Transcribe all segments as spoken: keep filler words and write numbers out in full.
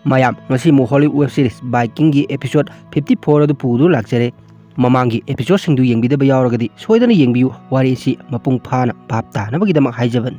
ꯃꯌꯥꯝ, ꯉꯁꯤ ꯑꯃꯨꯛ Hollywood web series Vikingꯒꯤ episode fifty four ꯑꯗꯨ ꯄꯨꯗꯨꯅ ꯂꯥꯛꯆꯔꯦ꯫ ꯃꯃꯥꯡꯒꯤ episodeꯁꯤꯡꯗꯨ ꯌꯦꯡꯕꯤꯗꯕ ꯌꯥꯎꯔꯒꯗꯤ ꯁꯣꯏꯗꯅ ꯌꯦꯡꯕꯤꯌꯨ, ꯋꯥꯔꯤ ꯑꯁꯤ ꯃꯄꯨꯡ ꯐꯥꯅ ꯚꯥꯞ ꯇꯥꯅꯕꯒꯤꯗꯃꯛ ꯍꯥꯏꯖꯕꯅꯤ꯫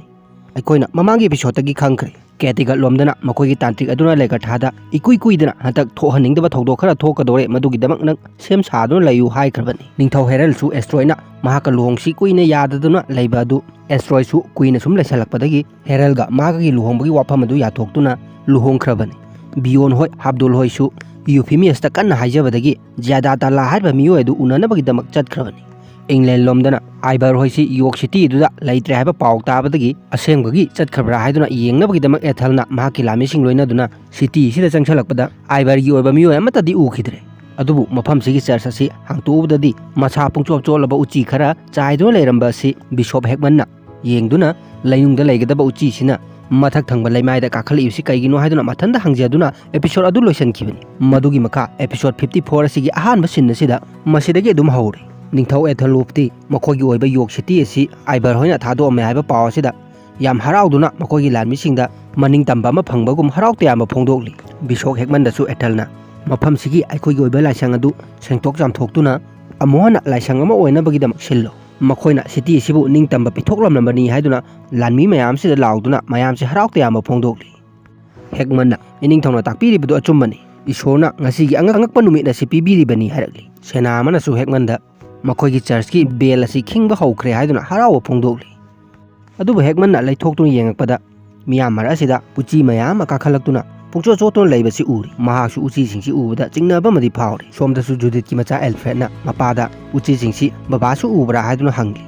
ꯑꯩꯈꯣꯏꯅ ꯃꯃꯥꯡꯒꯤ episodeꯇꯒꯤ ꯈꯪꯈ꯭ꯔꯦ, ꯀꯦꯇꯤꯒꯠ ꯂꯣꯝꯗꯅ ꯃꯈꯣꯏꯒꯤ ꯇꯥꯟꯇ꯭ꯔꯤꯛ ꯑꯗꯨꯅ ꯂꯦꯒꯔꯊꯥꯗ ꯏꯀꯨꯏ ꯀꯨꯏꯗꯅ ꯍꯟꯗꯛ ꯊꯣꯛꯍꯟꯅꯤꯡꯗꯕ ꯊꯧꯗꯣꯛ ꯈꯔ ꯊꯣꯛꯀꯗꯧꯔꯦ, ꯃꯗꯨꯒꯤꯗꯃꯛ ꯅꯪ ꯁꯦꯝ ꯁꯥꯗꯨꯅ ꯂꯩꯌꯨ ꯍꯥꯏꯈ꯭ꯔꯕꯅꯤ꯫ ꯅꯤꯡꯊꯧ ꯍꯦꯔꯜꯁꯨ ꯑꯦꯁꯇ꯭ꯔꯣꯏꯅ ꯃꯍꯥꯛꯀ ꯂꯨꯍꯣꯡꯁꯤ ꯀꯨꯏꯅ ꯌꯥꯗꯗꯨꯅ ꯂꯩꯕ ꯑꯗꯨ ꯑꯦꯁꯇ꯭ꯔꯣꯏꯁꯨ ꯀꯨꯏꯅ ꯁꯨꯝ ꯂꯩꯁꯜꯂꯛꯄꯗꯒꯤ ꯍꯦꯔꯜꯒ ꯃꯍꯥꯛꯀꯤ ꯂꯨꯍꯣꯡꯕꯒꯤ ꯋꯥꯐꯝ ꯑꯗꯨ ꯌꯥꯊꯣꯛꯇꯨꯅ ꯂꯨꯍꯣꯡꯈ꯭ꯔꯕꯅꯤ꯫ ꯕꯤꯌꯣꯟ ꯍꯣꯏ, ꯍꯥꯞꯗꯨꯜ ꯍꯣꯏꯁꯨ ꯌꯨꯐꯤꯃꯤꯌꯁꯇ ꯀꯟꯅ ꯍꯥꯏꯖꯕꯗꯒꯤ ꯖꯤꯌꯥꯗꯥ ꯇꯥꯂꯥ ꯍꯥꯏꯔꯤꯕ ꯃꯤꯑꯣꯏ ꯑꯗꯨ ꯎꯅꯅꯕꯒꯤꯗꯃꯛ ꯆꯠꯈ꯭ꯔꯕꯅꯤ꯫ ꯏꯪꯂꯦꯟ ꯂꯣꯝꯗꯅ ꯑꯥꯏꯕꯔ ꯍꯣꯏꯁꯤ ꯌꯣꯛ ꯁꯤꯇꯤ ꯑꯗꯨꯗ ꯂꯩꯇ꯭ꯔꯦ ꯍꯥꯏꯕ ꯄꯥꯎ ꯇꯥꯕꯗꯒꯤ ꯑꯁꯦꯡꯕꯒꯤ ꯆꯠꯈ꯭ꯔꯕ꯭ꯔꯥ ꯍꯥꯏꯗꯨꯅ ꯌꯦꯡꯅꯕꯒꯤꯗꯃꯛ ꯑꯦꯊꯜꯅ ꯃꯍꯥꯛꯀꯤ ꯂꯥꯟꯃꯤꯁꯤꯡ ꯂꯣꯏꯅꯗꯨꯅ ꯁꯤꯇꯤ ꯑꯁꯤꯗ ꯆꯪꯁꯤꯜꯂꯛꯄꯗ ꯑꯥꯏꯕꯔꯒꯤ ꯑꯣꯏꯕ ꯃꯤꯑꯣꯏ ꯑꯃꯠꯇꯗꯤ ꯎꯈꯤꯗ꯭ꯔꯦ꯫ ꯑꯗꯨꯕꯨ ꯃꯐꯝꯁꯤꯒꯤ ꯆꯔꯆ ꯑꯁꯤ ꯍꯥꯡꯇꯣꯛꯎꯕꯗꯗꯤ ꯃꯁꯥ ꯄꯨꯡꯆꯣꯠ ꯆꯣꯠꯂꯕ ꯎꯆꯤ ꯈꯔ ꯆꯥꯏꯗꯨꯅ ꯂꯩꯔꯝꯕ ꯑꯁꯤ ꯕꯤꯁꯣꯞ ꯍꯦꯛꯃꯟꯅ ꯌꯦꯡꯗꯨꯅ ꯂꯩꯅꯨꯡꯗ ꯂꯩꯒꯗꯕ ꯎꯆꯤꯁꯤꯅ ꯃꯊꯛ ꯊꯪꯕ ꯂꯩꯃꯥꯏꯗ ꯀꯥꯈꯠꯂꯛꯏꯕꯁꯤ ꯀꯩꯒꯤꯅꯣ ꯍꯥꯏꯗꯨꯅ ꯃꯊꯟꯇ ꯍꯪꯖꯗꯨꯅ episode ꯑꯗꯨ ꯂꯣꯏꯁꯤꯟꯈꯤꯕꯅꯤ꯫ ꯃꯗꯨꯒꯤ ꯃꯈꯥ episode fifty four ꯑꯁꯤꯒꯤ ꯑꯍꯥꯟꯕ scene ꯑꯁꯤꯗ ꯃꯁꯤꯗꯒꯤ ꯑꯗꯨꯝ ꯍꯧꯔꯦ꯫ ꯅꯤꯡꯊꯧ ꯑꯦꯊꯦꯜꯋꯨꯐꯇꯤ ꯃꯈꯣꯏꯒꯤ ꯑꯣꯏꯕ ꯌꯣꯛ ꯁꯤꯇꯤ ꯑꯁꯤ ꯑꯥꯏꯕꯔ ꯍꯣꯏꯅ ꯊꯥꯗꯣꯛꯑꯝꯃꯦ ꯍꯥꯏꯕ ꯄꯥꯎ ꯑꯁꯤꯗ ꯌꯥꯝ ꯍꯔꯥꯎꯗꯨꯅ ꯃꯈꯣꯏꯒꯤ ꯂꯥꯟꯃꯤꯁꯤꯡꯗ ꯃꯅꯤꯡ ꯇꯝꯕ ꯑꯃ ꯐꯪꯕꯒꯨꯝ ꯍꯔꯥꯎ ꯇꯌꯥꯝꯕ ꯐꯣꯡꯗꯣꯛꯂꯤ꯫ ꯕꯤꯁꯣꯞ ꯍꯦꯛꯃꯟꯗꯁꯨ ꯑꯦꯊꯦꯜꯅ ꯃꯐꯝꯁꯤꯒꯤ ꯑꯩꯈꯣꯏꯒꯤ ꯑꯣꯏꯕ ꯂꯥꯏꯁꯪ ꯑꯗꯨ ꯁꯦꯡꯗꯣꯛ ꯆꯥꯝꯊꯣꯛꯇꯨꯅ ꯑꯃꯨꯛ ꯍꯟꯅ ꯂꯥꯏꯁꯪ ꯑꯃ ꯑꯣꯏꯅꯕꯒꯤꯗꯃꯛ ꯁꯤꯜꯂꯣ꯫ ꯃꯈꯣꯏꯅ ꯁꯤꯇꯤ ꯑꯁꯤꯕꯨ ꯅꯤꯡꯇꯝꯕ ꯄꯤꯊꯣꯛꯂꯝꯂꯕꯅꯤ ꯍꯥꯏꯗꯨꯅ ꯂꯥꯟꯃꯤ ꯃꯌꯥꯝꯁꯤꯗ ꯂꯥꯎꯗꯨꯅ ꯃꯌꯥꯝꯁꯦ ꯍꯔꯥꯎ ꯇꯌꯥꯝꯕ ꯐꯣꯡꯗꯣꯛꯂꯤ꯫ ꯍꯦꯛꯃꯟꯅ ꯏꯅꯤꯡꯊꯧꯅ ꯇꯥꯛꯄꯤꯔꯤꯕꯗꯨ ꯑꯆꯨꯝꯕꯅꯤ꯫ ꯏꯁꯣꯔꯅ ꯉꯁꯤꯒꯤ ꯑꯉꯛ-, ꯑꯉꯛꯄ ꯅꯨꯃꯤꯠ ꯑꯁꯤ ꯄꯤꯕꯤꯔꯤꯕꯅꯤ ꯍꯥꯏꯔꯛꯂꯤ꯫ ꯁꯦꯅꯥ ꯑꯃꯅꯁꯨ ꯍꯦꯛꯃꯟꯗ ꯃꯈꯣꯏꯒꯤ ꯆꯔꯆꯀꯤ bell ꯑꯁꯤ ꯈꯤꯡꯕ ꯍꯧꯈ꯭ꯔꯦ ꯍꯥꯏꯗꯨꯅ ꯍꯔꯥꯎꯕ ꯐꯣꯡꯗꯣꯛꯂꯤ꯫ ꯑꯗꯨꯕꯨ ꯍꯦꯛꯃꯟꯅ ꯂꯩꯊꯣꯛꯇꯨꯅ ꯌꯦꯡꯉꯛꯄꯗ ꯃꯤꯌꯥꯝ ꯃꯔꯛ ꯑꯁꯤꯗ ꯎꯆꯤ ꯃꯌꯥꯝ ꯑꯃ ꯀꯥꯈꯠꯂꯛꯇꯨꯅ ꯄꯨꯡꯆꯣꯠ ꯆꯣꯠꯇꯨꯅ ꯂꯩꯕꯁꯤ ꯎꯔꯤ꯫ ꯃꯍꯥꯛꯁꯨ ꯎꯆꯤꯁꯤꯡꯁꯤ ꯎꯕꯗ ꯆꯤꯡꯅꯕ ꯑꯃꯗꯤ ꯐꯥꯎꯔꯤ꯫ ꯁꯣꯝꯗꯁꯨ ꯖꯨꯗꯤꯠꯀꯤ ꯃꯆꯥ ꯑꯦꯜꯐ꯭ꯔꯦꯗꯅ ꯃꯄꯥꯗ ꯎꯆꯤꯁꯤꯡꯁꯤ ꯕꯕꯥꯁꯨ ꯎꯕ꯭ꯔꯥ ꯍꯥꯏꯗꯨꯅ ꯍꯪꯂꯤ꯫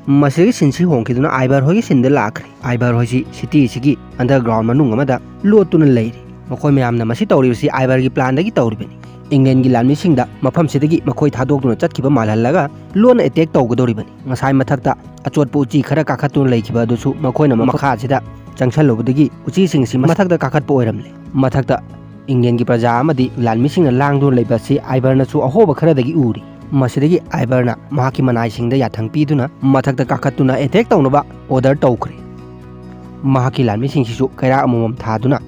ꯃꯁꯤꯒꯤ sceneꯁꯤ ꯍꯣꯡꯈꯤꯗꯨꯅ ꯑꯥꯏꯕꯔ ꯍꯣꯏꯒꯤ sceneꯗ ꯂꯥꯛꯈ꯭ꯔꯦ꯫ ꯑꯥꯏꯕꯔ ꯍꯣꯏꯁꯤ cityꯁꯤꯒꯤ underground ꯃꯅꯨꯡ ꯑꯃꯗ ꯂꯣꯠꯇꯨꯅ ꯂꯩꯔꯤ꯫ ꯃꯈꯣꯏ ꯃꯌꯥꯝꯅ ꯃꯁꯤ ꯇꯧꯔꯤꯕꯁꯤ ꯑꯥꯏꯕꯔꯒꯤ planꯗꯒꯤ ꯇꯧꯔꯤꯕꯅꯤ꯫ ꯏꯪꯂꯦꯟꯒꯤ ꯂꯥꯟꯃꯤꯁꯤꯡꯗ ꯃꯐꯝꯁꯤꯗꯒꯤ ꯃꯈꯣꯏ ꯊꯥꯗꯣꯛꯇꯨꯅ ꯆꯠꯈꯤꯕ ꯃꯥꯜꯍꯜꯂꯒ ꯂꯣꯟꯅ attack ꯇꯧꯒꯗꯧꯔꯤꯕꯅꯤ꯫ ꯉꯁꯥꯏ ꯃꯊꯛꯇ ꯑꯆꯣꯠꯄ ꯎꯆꯤ ꯈꯔ ꯀꯥꯈꯠꯇꯨꯅ ꯂꯩꯈꯤꯕ ꯑꯗꯨꯁꯨ ꯃꯈꯣꯏꯅ ꯃꯈꯥꯁꯤꯗ ꯆꯪꯁꯜꯂꯨꯕꯗꯒꯤ ꯎꯆꯤꯁꯤꯡ ꯑꯁꯤ ꯃꯊꯛꯇ ꯀꯥꯈꯠꯄ ꯑꯣꯏꯔꯝꯂꯦ꯫ ꯃꯊꯛꯇ ꯏꯪꯂꯦꯟꯒꯤ ꯄ꯭ꯔꯖꯥ ꯑꯃꯗꯤ ꯂꯥꯟꯃꯤꯁꯤꯡꯅ ꯂꯥꯡꯗꯨꯅ ꯂꯩꯕ ꯑꯁꯤ ꯑꯥꯏꯕꯔꯅꯁꯨ ꯑꯍꯣꯕ ꯈꯔꯗꯒꯤ ꯎꯔꯤ꯫ ꯃꯁꯤꯗꯒꯤ ꯑꯥꯏꯕꯔꯅ ꯃꯍꯥꯛꯀꯤ ꯃꯅꯥꯏꯁꯤꯡꯗ ꯌꯥꯊꯪ ꯄꯤꯗꯨꯅ ꯃꯊꯛꯇ ꯀꯥꯈꯠꯇꯨꯅ attack ꯇꯧꯅꯕ order ꯇꯧꯈ꯭ꯔꯦ꯫ ꯃꯍꯥꯛꯀꯤ ꯂꯥꯟꯃꯤꯁꯤꯡꯁꯤꯁꯨ ꯀꯩꯔꯥꯛ ꯑꯃꯃꯝ ꯊꯥꯗꯨꯅ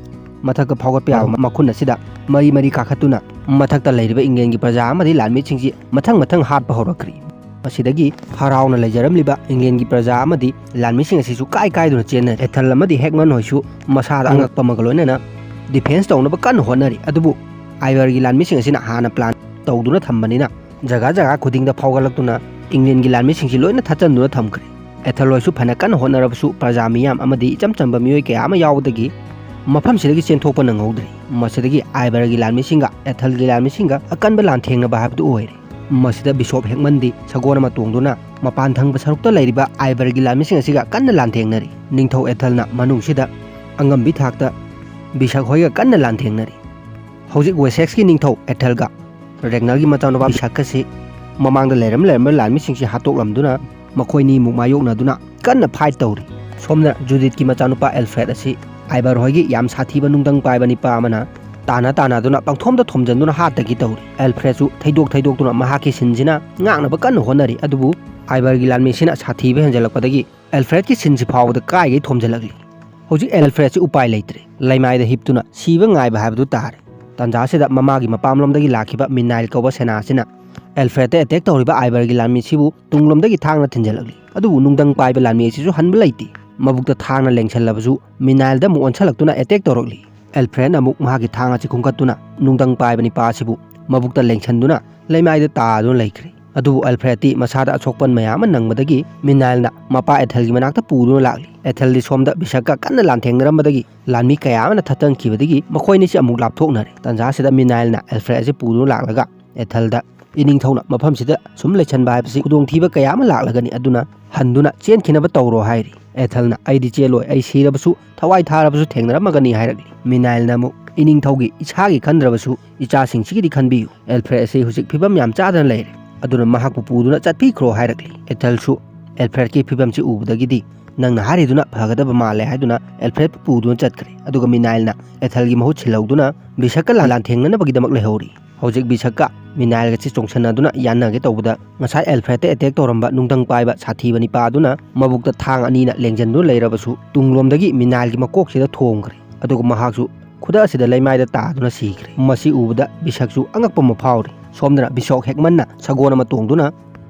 ꯃꯊꯛꯇ ꯐꯥꯎꯒꯠꯄ ꯌꯥꯕ ꯃꯈꯨꯟ ꯑꯁꯤꯗ ꯃꯔꯤ ꯃꯔꯤ ꯀꯥꯈꯠꯇꯨꯅ ꯃꯊꯛꯇ ꯂꯩꯔꯤꯕ ꯏꯪꯂꯦꯟꯒꯤ ꯄ꯭ꯔꯖꯥ ꯑꯃꯗꯤ ꯂꯥꯟꯃꯤꯁꯤꯡꯁꯤ ꯃꯊꯪ ꯃꯊꯪ ꯍꯥꯠꯄ ꯍꯧꯔꯛꯈ꯭ꯔꯤ꯫ ꯃꯁꯤꯗꯒꯤ ꯍꯔꯥꯎꯅ ꯂꯩꯖꯔꯝꯂꯤꯕ ꯏꯪꯂꯦꯟꯒꯤ ꯄ꯭ꯔꯖꯥ ꯑꯃꯗꯤ ꯂꯥꯟꯃꯤꯁꯤꯡ ꯑꯁꯤꯁꯨ ꯀꯥꯏ ꯀꯥꯏꯗꯨꯅ ꯆꯦꯟꯅꯔꯤ꯫ ꯑꯦꯊꯜ ꯑꯃꯗꯤ ꯍꯦꯛꯃꯟ ꯍꯣꯏꯁꯨ ꯃꯁꯥꯗ ꯑꯉꯛꯄ ꯑꯃꯒ ꯂꯣꯏꯅꯅ ꯗꯤꯐꯦꯟꯁ ꯇꯧꯅꯕ ꯀꯟꯅ ꯍꯣꯠꯅꯔꯤ꯫ ꯑꯗꯨꯕꯨ ꯑꯥꯏꯕꯔꯒꯤ ꯂꯥꯟꯃꯤꯁꯤꯡ ꯑꯁꯤꯅ ꯍꯥꯟꯅ ꯄ꯭ꯂꯥꯟ ꯇꯧꯗꯨꯅ ꯊꯝꯕꯅꯤꯅ ꯖꯒꯥ ꯖꯒꯥ ꯈꯨꯗꯤꯡꯗ ꯐꯥꯎꯒꯠꯂꯛꯇꯨꯅ ꯏꯪꯂꯦꯟꯒꯤ ꯂꯥꯟꯃꯤꯁꯤꯡꯁꯤ ꯂꯣꯏꯅ ꯊꯠꯆꯟꯗꯨꯅ ꯊꯝꯈ꯭ꯔꯦ꯫ ꯑꯦꯊꯜ ꯍꯣꯏꯁꯨ ꯐꯅ ꯀꯟꯅ ꯍꯣꯠꯅꯔꯕꯁꯨ ꯄ꯭ꯔꯖꯥ ꯃꯤꯌꯥꯝ ꯑꯃꯗꯤ ꯏꯆꯝ ꯆꯝꯕ ꯃꯤꯑꯣꯏ ꯀꯌꯥ ꯑꯃ ꯌꯥꯎꯕꯗꯒꯤ ꯃꯐꯝꯁꯤꯗꯒꯤ ꯆꯦꯟꯊꯣꯛꯄ ꯅꯪꯍꯧꯗ꯭ꯔꯤ꯫ ꯃꯁꯤꯗꯒꯤ ꯑꯥꯏꯕꯔꯒꯤ ꯂꯥꯟꯃꯤꯁꯤꯡꯒ ꯑꯦꯊꯜꯒꯤ ꯂꯥꯟꯃꯤꯁꯤꯡꯒ ꯑꯀꯟꯕ ꯂꯥꯟꯊꯦꯡꯅꯕ ꯍꯥꯏꯕꯗꯨ ꯑꯣꯏꯔꯦ꯫ ꯃꯁꯤꯗ ꯕꯤꯁꯣꯞ ꯍꯦꯛꯃꯟꯗꯤ ꯁꯒꯣꯜ ꯑꯃ ꯇꯣꯡꯗꯨꯅ ꯃꯄꯥꯟ ꯊꯪꯕ ꯁꯔꯨꯛꯇ ꯂꯩꯔꯤꯕ ꯑꯥꯏꯕꯔꯒꯤ ꯂꯥꯟꯃꯤꯁꯤꯡ ꯑꯁꯤꯒ ꯀꯟꯅ ꯂꯥꯟꯊꯦꯡꯅꯔꯤ꯫ ꯅꯤꯡꯊꯧ ꯑꯦꯊꯜꯅ ꯃꯅꯨꯡꯁꯤꯗ ꯑꯉꯝꯕꯤ ꯊꯥꯛꯇ ꯕꯤꯁꯛ ꯍꯣꯏꯒ ꯀꯟꯅ ꯂꯥꯟꯊꯦꯡꯅꯔꯤ꯫ ꯍꯧꯖꯤꯛ ꯋꯦꯁꯦꯛꯁꯀꯤ ꯅꯤꯡꯊꯧ ꯑꯦꯊꯜꯒ ꯔꯦꯒꯅꯔꯒꯤ ꯃꯆꯥꯅꯨꯄꯥ ꯕꯤꯁꯛ ꯑꯁꯤ ꯃꯃꯥꯡꯗ ꯂꯩꯔꯝ ꯂꯩꯔꯝꯕ ꯂꯥꯟꯃꯤꯁꯤꯡꯁꯤ ꯍꯥꯠꯇꯣꯛꯂꯝꯗꯨꯅ ꯃꯈꯣꯏꯅꯤꯃꯨꯛ ꯃꯥꯌꯣꯛꯅꯗꯨꯅ ꯀꯟꯅ ꯐꯥꯏꯠ ꯇꯧꯔꯤ꯫ ꯁꯣꯝꯅ ꯖꯨꯗꯤꯠꯀꯤ ꯃꯆꯥꯅꯨꯄꯥ ꯑꯦꯜꯐ꯭ꯔꯦꯗ ꯑꯁꯤ ꯑꯥꯏꯕꯔ ꯍꯣꯏꯒꯤ ꯌꯥꯝ ꯁꯥꯊꯤꯕ ꯅꯨꯡꯗꯪ ꯄꯥꯏꯕ ꯅꯤꯄꯥ ꯑꯃꯅ ꯇꯥꯟꯅ ꯇꯥꯟꯅꯗꯨꯅ ꯄꯪꯊꯣꯝꯗ ꯊꯣꯝꯖꯤꯟꯗꯨꯅ ꯍꯥꯠꯇꯒꯤ ꯇꯧꯔꯤ꯫ ꯑꯦꯜꯐ꯭ꯔꯦꯗꯁꯨ ꯊꯩꯗꯣꯛ ꯊꯩꯗꯣꯛꯇꯨꯅ ꯃꯍꯥꯛꯀꯤ ꯁꯤꯟꯁꯤꯅ ꯉꯥꯛꯅꯕ ꯀꯟꯅ ꯍꯣꯠꯅꯔꯤ꯫ ꯑꯗꯨꯕꯨ ꯑꯥꯏꯕꯔꯒꯤ ꯂꯥꯟꯃꯤꯁꯤꯅ ꯁꯥꯊꯤꯕ ꯍꯦꯟꯖꯜꯂꯛꯄꯗꯒꯤ ꯑꯦꯜꯐ꯭ꯔꯦꯗꯀꯤ ꯁꯤꯟꯁꯤ ꯐꯥꯎꯕꯗ ꯀꯥꯏꯒꯩ ꯊꯣꯝꯖꯤꯜꯂꯛꯂꯤ꯫ ꯍꯧꯖꯤꯛ ꯑꯦꯜꯐ꯭ꯔꯦꯗꯁꯤ ꯎꯄꯥꯏ ꯂꯩꯇ꯭ꯔꯦ꯫ ꯂꯩꯃꯥꯏꯗ ꯍꯤꯞꯇꯨꯅ ꯁꯤꯕ ꯉꯥꯏꯕ ꯍꯥꯏꯕꯗꯨ ꯇꯥꯔꯦ꯫ ꯇꯥꯟꯖꯥꯁꯤꯗ ꯃꯃꯥꯒꯤ ꯃꯄꯥꯝꯂꯣꯝꯗꯒꯤ ꯂꯥꯛꯈꯤꯕ ꯃꯤꯅꯥꯏꯜ ꯀꯧꯕ ꯁꯦꯅꯥ ꯑꯁꯤꯅ ꯑꯦꯜꯐ꯭ꯔꯦꯗꯇ ꯑꯦꯇꯦꯛ ꯇꯧꯔꯤꯕ ꯑꯥꯏꯕꯔꯒꯤ ꯂꯥꯟꯃꯤꯁꯤꯕꯨ ꯇꯨꯡꯂꯣꯝꯗꯒꯤ ꯊꯥꯡꯅ ꯊꯤꯟꯖꯤꯜꯂꯛꯂꯤ꯫ ꯑꯗꯨꯕꯨ ꯅꯨꯡꯗꯪ ꯄꯥꯏꯕ ꯂꯥꯟꯃꯤ ꯑꯁꯤꯁꯨ ꯍꯟꯕ ꯂꯩꯇꯦ꯫ ꯃꯕꯨꯛꯇ ꯊꯥꯡꯅ ꯂꯦꯡꯁꯜꯂꯕꯁꯨ ꯃꯤꯅꯥꯏꯜꯗ ꯑꯃꯨꯛ ꯑꯣꯟꯁꯤꯜꯂꯛꯇꯨꯅ ꯑꯦꯇꯦꯛ ꯇꯧꯔꯛꯂꯤ꯫ ꯑꯦꯜꯐ꯭ꯔꯦꯗꯅ ꯑꯃꯨꯛ ꯃꯍꯥꯛꯀꯤ ꯊꯥꯡ ꯑꯁꯤ ꯈꯨꯟꯒꯠꯇꯨꯅ ꯅꯨꯡꯗꯪ ꯄꯥꯏꯕ ꯅꯤꯄꯥ ꯑꯁꯤꯕꯨ ꯃꯕꯨꯛꯇ ꯂꯦꯡꯁꯟꯗꯨꯅ ꯂꯩꯃꯥꯏꯗ ꯇꯥꯗꯨꯅ ꯂꯩꯈ꯭ꯔꯦ꯫ ꯑꯗꯨꯕꯨ ꯑꯦꯜꯐ꯭ꯔꯦꯗꯇꯤ ꯃꯁꯥꯗ ꯑꯁꯣꯛꯄꯟ ꯃꯌꯥꯝ ꯑꯃ ꯅꯪꯕꯗꯒꯤ ꯃꯤꯅꯥꯏꯜꯅ ꯃꯄꯥ ꯑꯦꯊꯦꯜꯒꯤ ꯃꯅꯥꯛꯇ ꯄꯨꯗꯨꯅ ꯂꯥꯛꯂꯤ꯫ ꯑꯦꯊꯦꯜꯗꯤ ꯁꯣꯝꯗ ꯕꯤꯁꯛꯀ ꯀꯟꯅ ꯂꯥꯟꯊꯦꯡꯅꯔꯝꯕꯗꯒꯤ ꯂꯥꯟꯃꯤ ꯀꯌꯥ ꯑꯃꯅ ꯊꯠꯇꯟꯈꯤꯕꯗꯒꯤ ꯃꯈꯣꯏꯅꯤꯁꯤ ꯑꯃꯨꯛ ꯂꯥꯞꯊꯣꯛꯅꯔꯦ꯫ ꯇꯥꯟꯖꯥꯁꯤꯗ ꯃꯤꯅꯥꯏꯜꯅ ꯑꯦꯜꯐ꯭ꯔꯦꯗ ꯑꯁꯤ ꯄꯨꯗꯨꯅ ꯂꯥꯛꯂꯒ ꯑꯦꯊꯦꯜꯗ, "ꯏꯅꯤꯡꯊꯧꯅ ꯃꯐꯝꯁꯤꯗ ꯁꯨꯝ ꯂꯩꯁꯟꯕ ꯍꯥꯏꯕꯁꯤ ꯈꯨꯗꯣꯡꯊꯤꯕ ꯀꯌꯥ ꯑꯃ ꯂꯥꯛꯂꯒꯅꯤ, ꯑꯗꯨꯅ ꯍꯟꯗꯨꯅ ꯆꯦꯟꯈꯤꯅꯕ ꯇꯧꯔꯣ" ꯍꯥꯏꯔꯤ꯫ ꯑꯦꯊꯦꯜꯅ, "ꯑꯩꯗꯤ ꯆꯦꯜꯂꯣꯏ, ꯑꯩ ꯁꯤꯔꯕꯁꯨ ꯊꯋꯥꯏ ꯊꯥꯔꯕꯁꯨ ꯊꯦꯡꯅꯔꯝꯃꯒꯅꯤ" ꯍꯥꯏꯔꯛꯂꯤ꯫ ꯃꯤꯅꯥꯏꯜꯅ ꯑꯃꯨꯛ, "ꯏꯅꯤꯡꯊꯧꯒꯤ ꯏꯁꯥꯒꯤ ꯈꯟꯗ꯭ꯔꯕꯁꯨ ꯏꯆꯥꯁꯤꯡꯁꯤꯒꯤꯗꯤ ꯈꯟꯕꯤꯌꯨ꯫ ꯑꯦꯜꯐ꯭ꯔꯦꯗ ꯑꯁꯤ ꯍꯧꯖꯤꯛ ꯐꯤꯕꯝ ꯌꯥꯝ ꯆꯥꯗꯅ ꯂꯩꯔꯦ, ꯑꯗꯨꯅ ꯃꯍꯥꯛꯄꯨ ꯄꯨꯗꯨꯅ ꯆꯠꯄꯤꯈ꯭ꯔꯣ" ꯍꯥꯏꯔꯛꯂꯤ꯫ ꯑꯦꯊꯦꯜꯁꯨ ꯑꯦꯜꯐ꯭ꯔꯦꯗꯀꯤ ꯐꯤꯕꯝꯁꯤ ꯎꯕꯗꯒꯤꯗꯤ, "ꯅꯪꯅ ꯍꯥꯏꯔꯤꯗꯨꯅ ꯐꯒꯗꯕ ꯃꯥꯜꯂꯦ" ꯍꯥꯏꯗꯨꯅ ꯑꯦꯜꯐ꯭ꯔꯦꯗꯄꯨ ꯄꯨꯗꯨꯅ ꯆꯠꯈ꯭ꯔꯦ꯫ ꯑꯗꯨꯒ ꯃꯤꯅꯥꯏꯜꯅ ꯑꯦꯊꯦꯜꯒꯤ ꯃꯍꯨꯠ ꯁꯤꯜꯍꯧꯗꯨꯅ ꯕꯤꯁꯛꯀ ꯂꯥꯟꯊꯦꯡꯅꯅꯕꯒꯤꯗꯃꯛ ꯂꯩꯍꯧꯔꯤ꯫ ꯍꯧꯖꯤꯛ ꯕꯤꯁꯛꯀ ꯃꯤꯅꯥꯏꯜꯒꯁꯤ ꯆꯣꯡꯁꯤꯟꯅꯗꯨꯅ ꯌꯥꯟꯅꯒꯦ ꯇꯧꯕꯗ, ꯉꯁꯥꯏ ꯑꯦꯜꯐ꯭ꯔꯦꯗꯇ ꯑꯦꯇꯦꯛ ꯇꯧꯔꯝꯕ ꯅꯨꯡꯗꯪ ꯄꯥꯏꯕ ꯁꯥꯊꯤꯕ ꯅꯤꯄꯥ ꯑꯗꯨꯅ ꯃꯕꯨꯛꯇ ꯊꯥꯡ ꯑꯅꯤꯅ ꯂꯦꯡꯖꯟꯗꯨꯅ ꯂꯩꯔꯕꯁꯨ ꯇꯨꯡꯂꯣꯝꯗꯒꯤ ꯃꯤꯅꯥꯏꯜꯒꯤ ꯃꯀꯣꯛꯁꯤꯗ ꯊꯣꯝꯈ꯭ꯔꯦ꯫ ꯑꯗꯨꯒ ꯃꯍꯥꯛꯁꯨ ꯈꯨꯗꯛ ꯑꯁꯤꯗ ꯂꯩꯃꯥꯏꯗ ꯇꯥꯗꯨꯅ ꯁꯤꯈ꯭ꯔꯦ꯫ ꯃꯁꯤ ꯎꯕꯗ ꯕꯤꯁꯛꯁꯨ ꯑꯉꯛꯄ ꯑꯃ ꯐꯥꯎꯔꯤ꯫ ꯁꯣꯝꯗꯅ ꯕꯤꯁꯣꯛ ꯍꯦꯛꯃꯟꯅ ꯁꯒꯣꯜ ꯑꯃ ꯇꯣꯡꯗꯨꯅ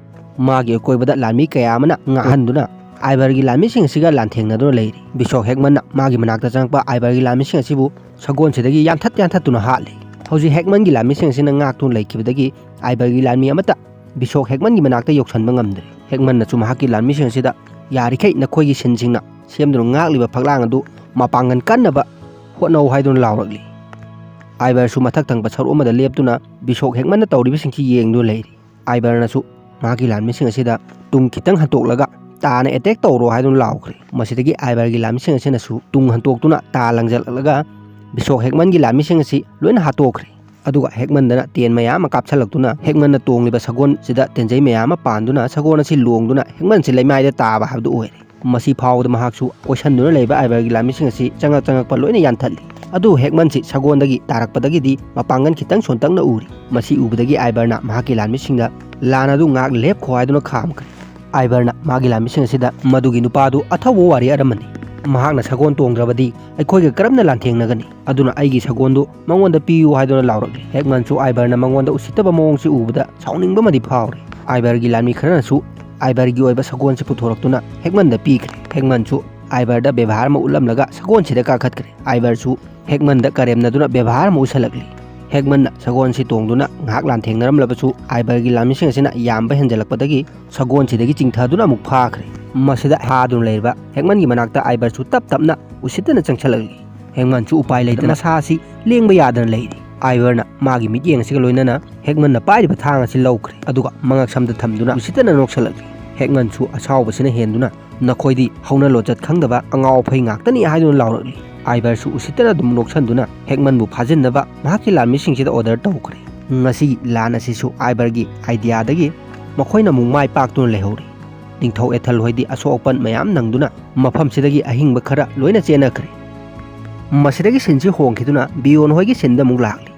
ꯃꯥꯒꯤ ꯑꯀꯣꯏꯕꯗ ꯂꯥꯟꯃꯤ ꯀꯌꯥ ꯑꯃꯅ ꯉꯥꯛꯍꯟꯗꯨꯅ ꯑꯥꯏꯕꯔꯒꯤ ꯂꯥꯟꯃꯤꯁꯤꯡ ꯑꯁꯤꯒ ꯂꯥꯟꯊꯦꯡꯅꯗꯨꯅ ꯂꯩꯔꯤ꯫ ꯕꯤꯁꯣꯛ ꯍꯦꯛꯃꯟꯅ ꯃꯥꯒꯤ ꯃꯅꯥꯛꯇ ꯆꯪꯂꯛꯄ ꯑꯥꯏꯕꯔꯒꯤ ꯂꯥꯟꯃꯤꯁꯤꯡ ꯑꯁꯤꯕꯨ ꯁꯒꯣꯜꯁꯤꯗꯒꯤ ꯌꯥꯟꯊꯠ ꯌꯥꯟꯊꯠꯇꯨꯅ ꯍꯥꯠꯂꯤ꯫ ꯍꯧꯖꯤꯛ ꯍꯦꯛꯃꯟꯒꯤ ꯂꯥꯟꯃꯤꯁꯤꯡ ꯑꯁꯤꯅ ꯉꯥꯛꯇꯨꯅ ꯂꯩꯈꯤꯕꯗꯒꯤ ꯑꯥꯏꯕꯔꯒꯤ ꯂꯥꯟꯃꯤ ꯑꯃꯠꯇ ꯕꯤꯁꯣꯛ ꯍꯦꯛꯃꯟꯒꯤ ꯃꯅꯥꯛꯇ ꯌꯧꯁꯟꯕ ꯉꯝꯗ꯭ꯔꯦ꯫ ꯍꯦꯛꯃꯟꯅꯁꯨ ꯃꯍꯥꯛꯀꯤ ꯂꯥꯟꯃꯤꯁꯤꯡ ꯑꯁꯤꯗ ꯌꯥꯔꯤꯈꯩ ꯅꯈꯣꯏꯒꯤ ꯁꯤꯟꯁꯤꯡꯅ ꯁꯦꯝꯗꯨꯅ ꯉꯥꯛꯂꯤꯕ ꯐꯛꯂꯥꯡ ꯑꯗꯨ ꯃꯄꯥꯡꯒꯜ ꯀꯟꯅꯕ ꯍꯣꯠꯅꯧ ꯍꯥꯏꯗꯨꯅ ꯂꯥꯎꯔꯛꯂꯤ꯫ ꯑꯥꯏꯕꯔꯁꯨ ꯃꯊꯛ ꯊꯪꯕ ꯁꯔꯨꯛ ꯑꯃꯗ ꯂꯦꯞꯇꯨꯅ ꯕꯤꯁꯣꯛ ꯍꯦꯛꯃꯟꯅ ꯇꯧꯔꯤꯕꯁꯤꯡꯁꯤ ꯌꯦꯡꯗꯨꯅ ꯂꯩꯔꯤ꯫ ꯑꯥꯏꯕꯔꯅꯁꯨ ꯃꯍꯥꯛꯀꯤ ꯂꯥꯟꯃꯤꯁꯤꯡ ꯑꯁꯤꯗ ꯇꯨꯡ ꯈꯤꯇꯪ ꯍꯟꯇꯣꯛꯂꯒ ꯇꯥꯅ ꯑꯦꯇꯦꯛ ꯇꯧꯔꯣ ꯍꯥꯏꯗꯨꯅ ꯂꯥꯎꯈ꯭ꯔꯦ꯫ ꯃꯁꯤꯗꯒꯤ ꯑꯥꯏꯕꯔꯒꯤ ꯂꯥꯟꯃꯤꯁꯤꯡ ꯑꯁꯤꯅꯁꯨ ꯇꯨꯡ ꯍꯟꯇꯣꯛꯇꯨꯅ ꯇꯥ ꯂꯪꯖꯜꯂꯛꯂꯒ ꯕꯤꯁꯣꯛ ꯍꯦꯛꯃꯟꯒꯤ ꯂꯥꯟꯃꯤꯁꯤꯡ ꯑꯁꯤ ꯂꯣꯏꯅ ꯍꯥꯠꯇꯣꯛꯈ꯭ꯔꯦ꯫ ꯑꯗꯨꯒ ꯍꯦꯛꯃꯟꯗꯅ ꯇꯦꯟ ꯃꯌꯥꯝ ꯑꯃ ꯀꯥꯞꯁꯤꯜꯂꯛꯇꯨꯅ ꯍꯦꯛꯃꯟꯅ ꯇꯣꯡꯂꯤꯕ ꯁꯒꯣꯜꯁꯤꯗ ꯇꯦꯟꯖꯩ ꯃꯌꯥꯝ ꯑꯃ ꯄꯥꯟꯗꯨꯅ ꯁꯒꯣꯜ ꯑꯁꯤ ꯂꯣꯡꯗꯨꯅ ꯍꯦꯛꯃꯟꯁꯤ ꯂꯩꯃꯥꯏꯗ ꯇꯥꯕ ꯍꯥꯏꯕꯗꯨ ꯑꯣꯏꯔꯦ꯫ ꯃꯁꯤ ꯐꯥꯎꯕꯗ ꯃꯍꯥꯛꯁꯨ ꯀꯣꯏꯁꯟꯗꯨꯅ ꯂꯩꯕ ꯑꯥꯏꯕꯔꯒꯤ ꯂꯥꯟꯃꯤꯁꯤꯡ ꯑꯁꯤ ꯆꯪꯉꯛ ꯆꯪꯉꯛꯄ ꯂꯣꯏꯅ ꯌꯥꯟꯊꯠꯂꯤ꯫ ꯑꯗꯨꯕꯨ ꯍꯦꯛꯃꯟꯁꯤ ꯁꯒꯣꯜꯗꯒꯤ ꯇꯥꯔꯛꯄꯗꯒꯤꯗꯤ ꯃꯄꯥꯡꯒꯜ ꯈꯤꯇꯪ ꯁꯣꯟꯇꯛꯅ ꯎꯔꯤ꯫ ꯃꯁꯤ ꯎꯕꯗꯒꯤ ꯑꯥꯏꯕꯔꯅ ꯃꯍꯥꯛꯀꯤ ꯂꯥꯟꯃꯤꯁꯤꯡꯗ ꯂꯥꯟ ꯑꯗꯨ ꯉꯥꯏꯍꯥꯛ ꯂꯦꯞꯈꯣ ꯍꯥꯏꯗꯨꯅ ꯈꯥꯝꯈ꯭ꯔꯦ꯫ ꯑꯥꯏꯕꯔꯅ ꯃꯥꯒꯤ ꯂꯥꯟꯃꯤꯁꯤꯡ ꯑꯁꯤꯗ ꯃꯗꯨꯒꯤ ꯅꯨꯄꯥꯗꯨ ꯑꯊꯧꯕ ꯋꯥꯔꯤꯌꯔ ꯑꯃꯅꯤ꯫ ꯃꯍꯥꯛꯅ ꯁꯒꯣꯜ ꯇꯣꯡꯗ꯭ꯔꯕꯗꯤ ꯑꯩꯈꯣꯏꯒ ꯀꯔꯝꯅ ꯂꯥꯟꯊꯦꯡꯅꯒꯅꯤ? ꯑꯗꯨꯅ ꯑꯩꯒꯤ ꯁꯒꯣꯜꯗꯨ ꯃꯉꯣꯟꯗ ꯄꯤꯌꯨ ꯍꯥꯏꯗꯨꯅ ꯂꯥꯎꯔꯛꯂꯤ꯫ ꯍꯦꯛꯃꯟꯁꯨ ꯑꯥꯏꯕꯔꯅ ꯃꯉꯣꯟꯗ ꯎꯁꯤꯠꯇꯕ ꯃꯑꯣꯡꯁꯤ ꯎꯕꯗ ꯁꯥꯎꯅꯤꯡꯕ ꯑꯃꯗꯤ ꯐꯥꯎꯔꯦ꯫ ꯑꯥꯏꯕꯔꯒꯤ ꯂꯥꯟꯃꯤ ꯈꯔꯅꯁꯨ ꯑꯥꯏꯕꯔꯒꯤ ꯑꯣꯏꯕ ꯁꯒꯣꯜꯁꯤ ꯄꯨꯊꯣꯔꯛꯇꯨꯅ ꯍꯦꯛꯃꯟꯗ ꯄꯤꯈ꯭ꯔꯦ꯫ ꯍꯦꯛꯃꯟꯁꯨ ꯑꯥꯏꯕꯔꯗ ꯕꯦꯕꯥꯔ ꯑꯃ ꯎꯠꯂꯝꯂꯒ ꯁꯒꯣꯜꯁꯤꯗ ꯀꯥꯈꯠꯈ꯭ꯔꯦ꯫ ꯑꯥꯏꯕꯔꯁꯨ ꯍꯦꯛꯃꯟꯗ ꯀꯔꯦꯝꯅꯗꯨꯅ ꯕꯦꯕꯥꯔ ꯑꯃ ꯎꯠꯁꯜꯂꯛꯂꯤ꯫ ꯍꯦꯛꯃꯟꯅ ꯁꯒꯣꯜꯁꯤ ꯇꯣꯡꯗꯨꯅ ꯉꯥꯏꯍꯥꯛ ꯂꯥꯟꯊꯦꯡꯅꯔꯝꯂꯕꯁꯨ ꯑꯥꯏꯕꯔꯒꯤ ꯂꯥꯟꯃꯤꯁꯤꯡ ꯑꯁꯤꯅ ꯌꯥꯝꯕ ꯍꯦꯟꯖꯜꯂꯛꯄꯗꯒꯤ ꯁꯒꯣꯜꯁꯤꯗꯒꯤ ꯆꯤꯡꯊꯗꯨꯅ ꯑꯃꯨꯛ ꯐꯥꯈ꯭ꯔꯦ꯫ ꯃꯁꯤꯗ ꯍꯥꯗꯨꯅ ꯂꯩꯔꯤꯕ ꯍꯦꯛꯃꯟꯒꯤ ꯃꯅꯥꯛꯇ ꯑꯥꯏꯕꯔꯁꯨ ꯇꯞ ꯇꯞꯅ ꯎꯁꯤꯠꯇꯅ ꯆꯪꯁꯜꯂꯛꯂꯤ꯫ ꯍꯦꯛꯃꯟꯁꯨ ꯎꯄꯥꯏ ꯂꯩꯇꯅ ꯃꯁꯥ ꯑꯁꯤ ꯂꯦꯡꯕ ꯌꯥꯗꯅ ꯂꯩꯔꯤ꯫ ꯑꯥꯏꯕꯔꯅ ꯃꯥꯒꯤ ꯃꯤꯠꯌꯦꯡ ꯑꯁꯤꯒ ꯂꯣꯏꯅꯅ ꯍꯦꯛꯃꯟꯅ ꯄꯥꯏꯔꯤꯕ ꯊꯥꯡ ꯑꯁꯤ ꯂꯧꯈ꯭ꯔꯦ꯫ ꯑꯗꯨꯒ ꯃꯉꯛꯁꯝꯗ ꯊꯝꯗꯨꯅ ꯎꯁꯤꯠꯇꯅ ꯅꯣꯛꯁꯜꯂꯛꯂꯤ꯫ ꯍꯦꯛꯃꯟꯁꯨ ꯑꯁꯥꯎꯕꯁꯤꯅ ꯍꯦꯟꯗꯨꯅ "ꯅꯈꯣꯏꯗꯤ ꯍꯧꯅ ꯂꯣꯟꯆꯠ ꯈꯪꯗꯕ ꯑꯉꯥꯎ ꯑꯐꯩ ꯉꯥꯛꯇꯅꯤ" ꯍꯥꯏꯗꯨꯅ ꯂꯥꯎꯔꯛꯂꯤ꯫ ꯑꯥꯏꯕꯔꯁꯨ ꯎꯁꯤꯠꯇꯅ ꯑꯗꯨꯝ ꯅꯣꯛꯁꯟꯗꯨꯅ ꯍꯦꯛꯃꯟꯕꯨ ꯐꯥꯖꯤꯟꯅꯕ ꯃꯍꯥꯛꯀꯤ ꯂꯥꯟꯃꯤꯁꯤꯡꯁꯤꯗ ꯑꯣꯔꯗꯔ ꯇꯧꯈ꯭ꯔꯦ꯫ ꯉꯁꯤꯒꯤ ꯂꯥꯟ ꯑꯁꯤꯁꯨ ꯑꯥꯏꯕꯔꯒꯤ ꯑꯥꯏꯗꯤꯌꯥꯗꯒꯤ ꯃꯈꯣꯏꯅ ꯑꯃꯨꯛ ꯃꯥꯏ ꯄꯥꯛꯇꯨꯅ ꯂꯩꯍꯧꯔꯤ꯫ ꯅꯤꯡꯊꯧ ꯑꯦꯊꯜ ꯍꯣꯏꯗꯤ ꯑꯁꯣꯛ ꯑꯄꯟ ꯃꯌꯥꯝ ꯅꯪꯗꯨꯅ ꯃꯐꯝꯁꯤꯗꯒꯤ ꯑꯍꯤꯡꯕ ꯈꯔ ꯂꯣꯏꯅ ꯆꯦꯟꯅꯈ꯭ꯔꯦ꯫ ꯃꯁꯤꯗꯒꯤ ꯁꯤꯟꯁꯤ ꯍꯣꯡꯈꯤꯗꯨꯅ ꯕꯤꯌꯣꯟ ꯍꯣꯏꯒꯤ ꯁꯤꯟꯗ ꯑꯃꯨꯛ ꯂꯥꯛꯂꯤ꯫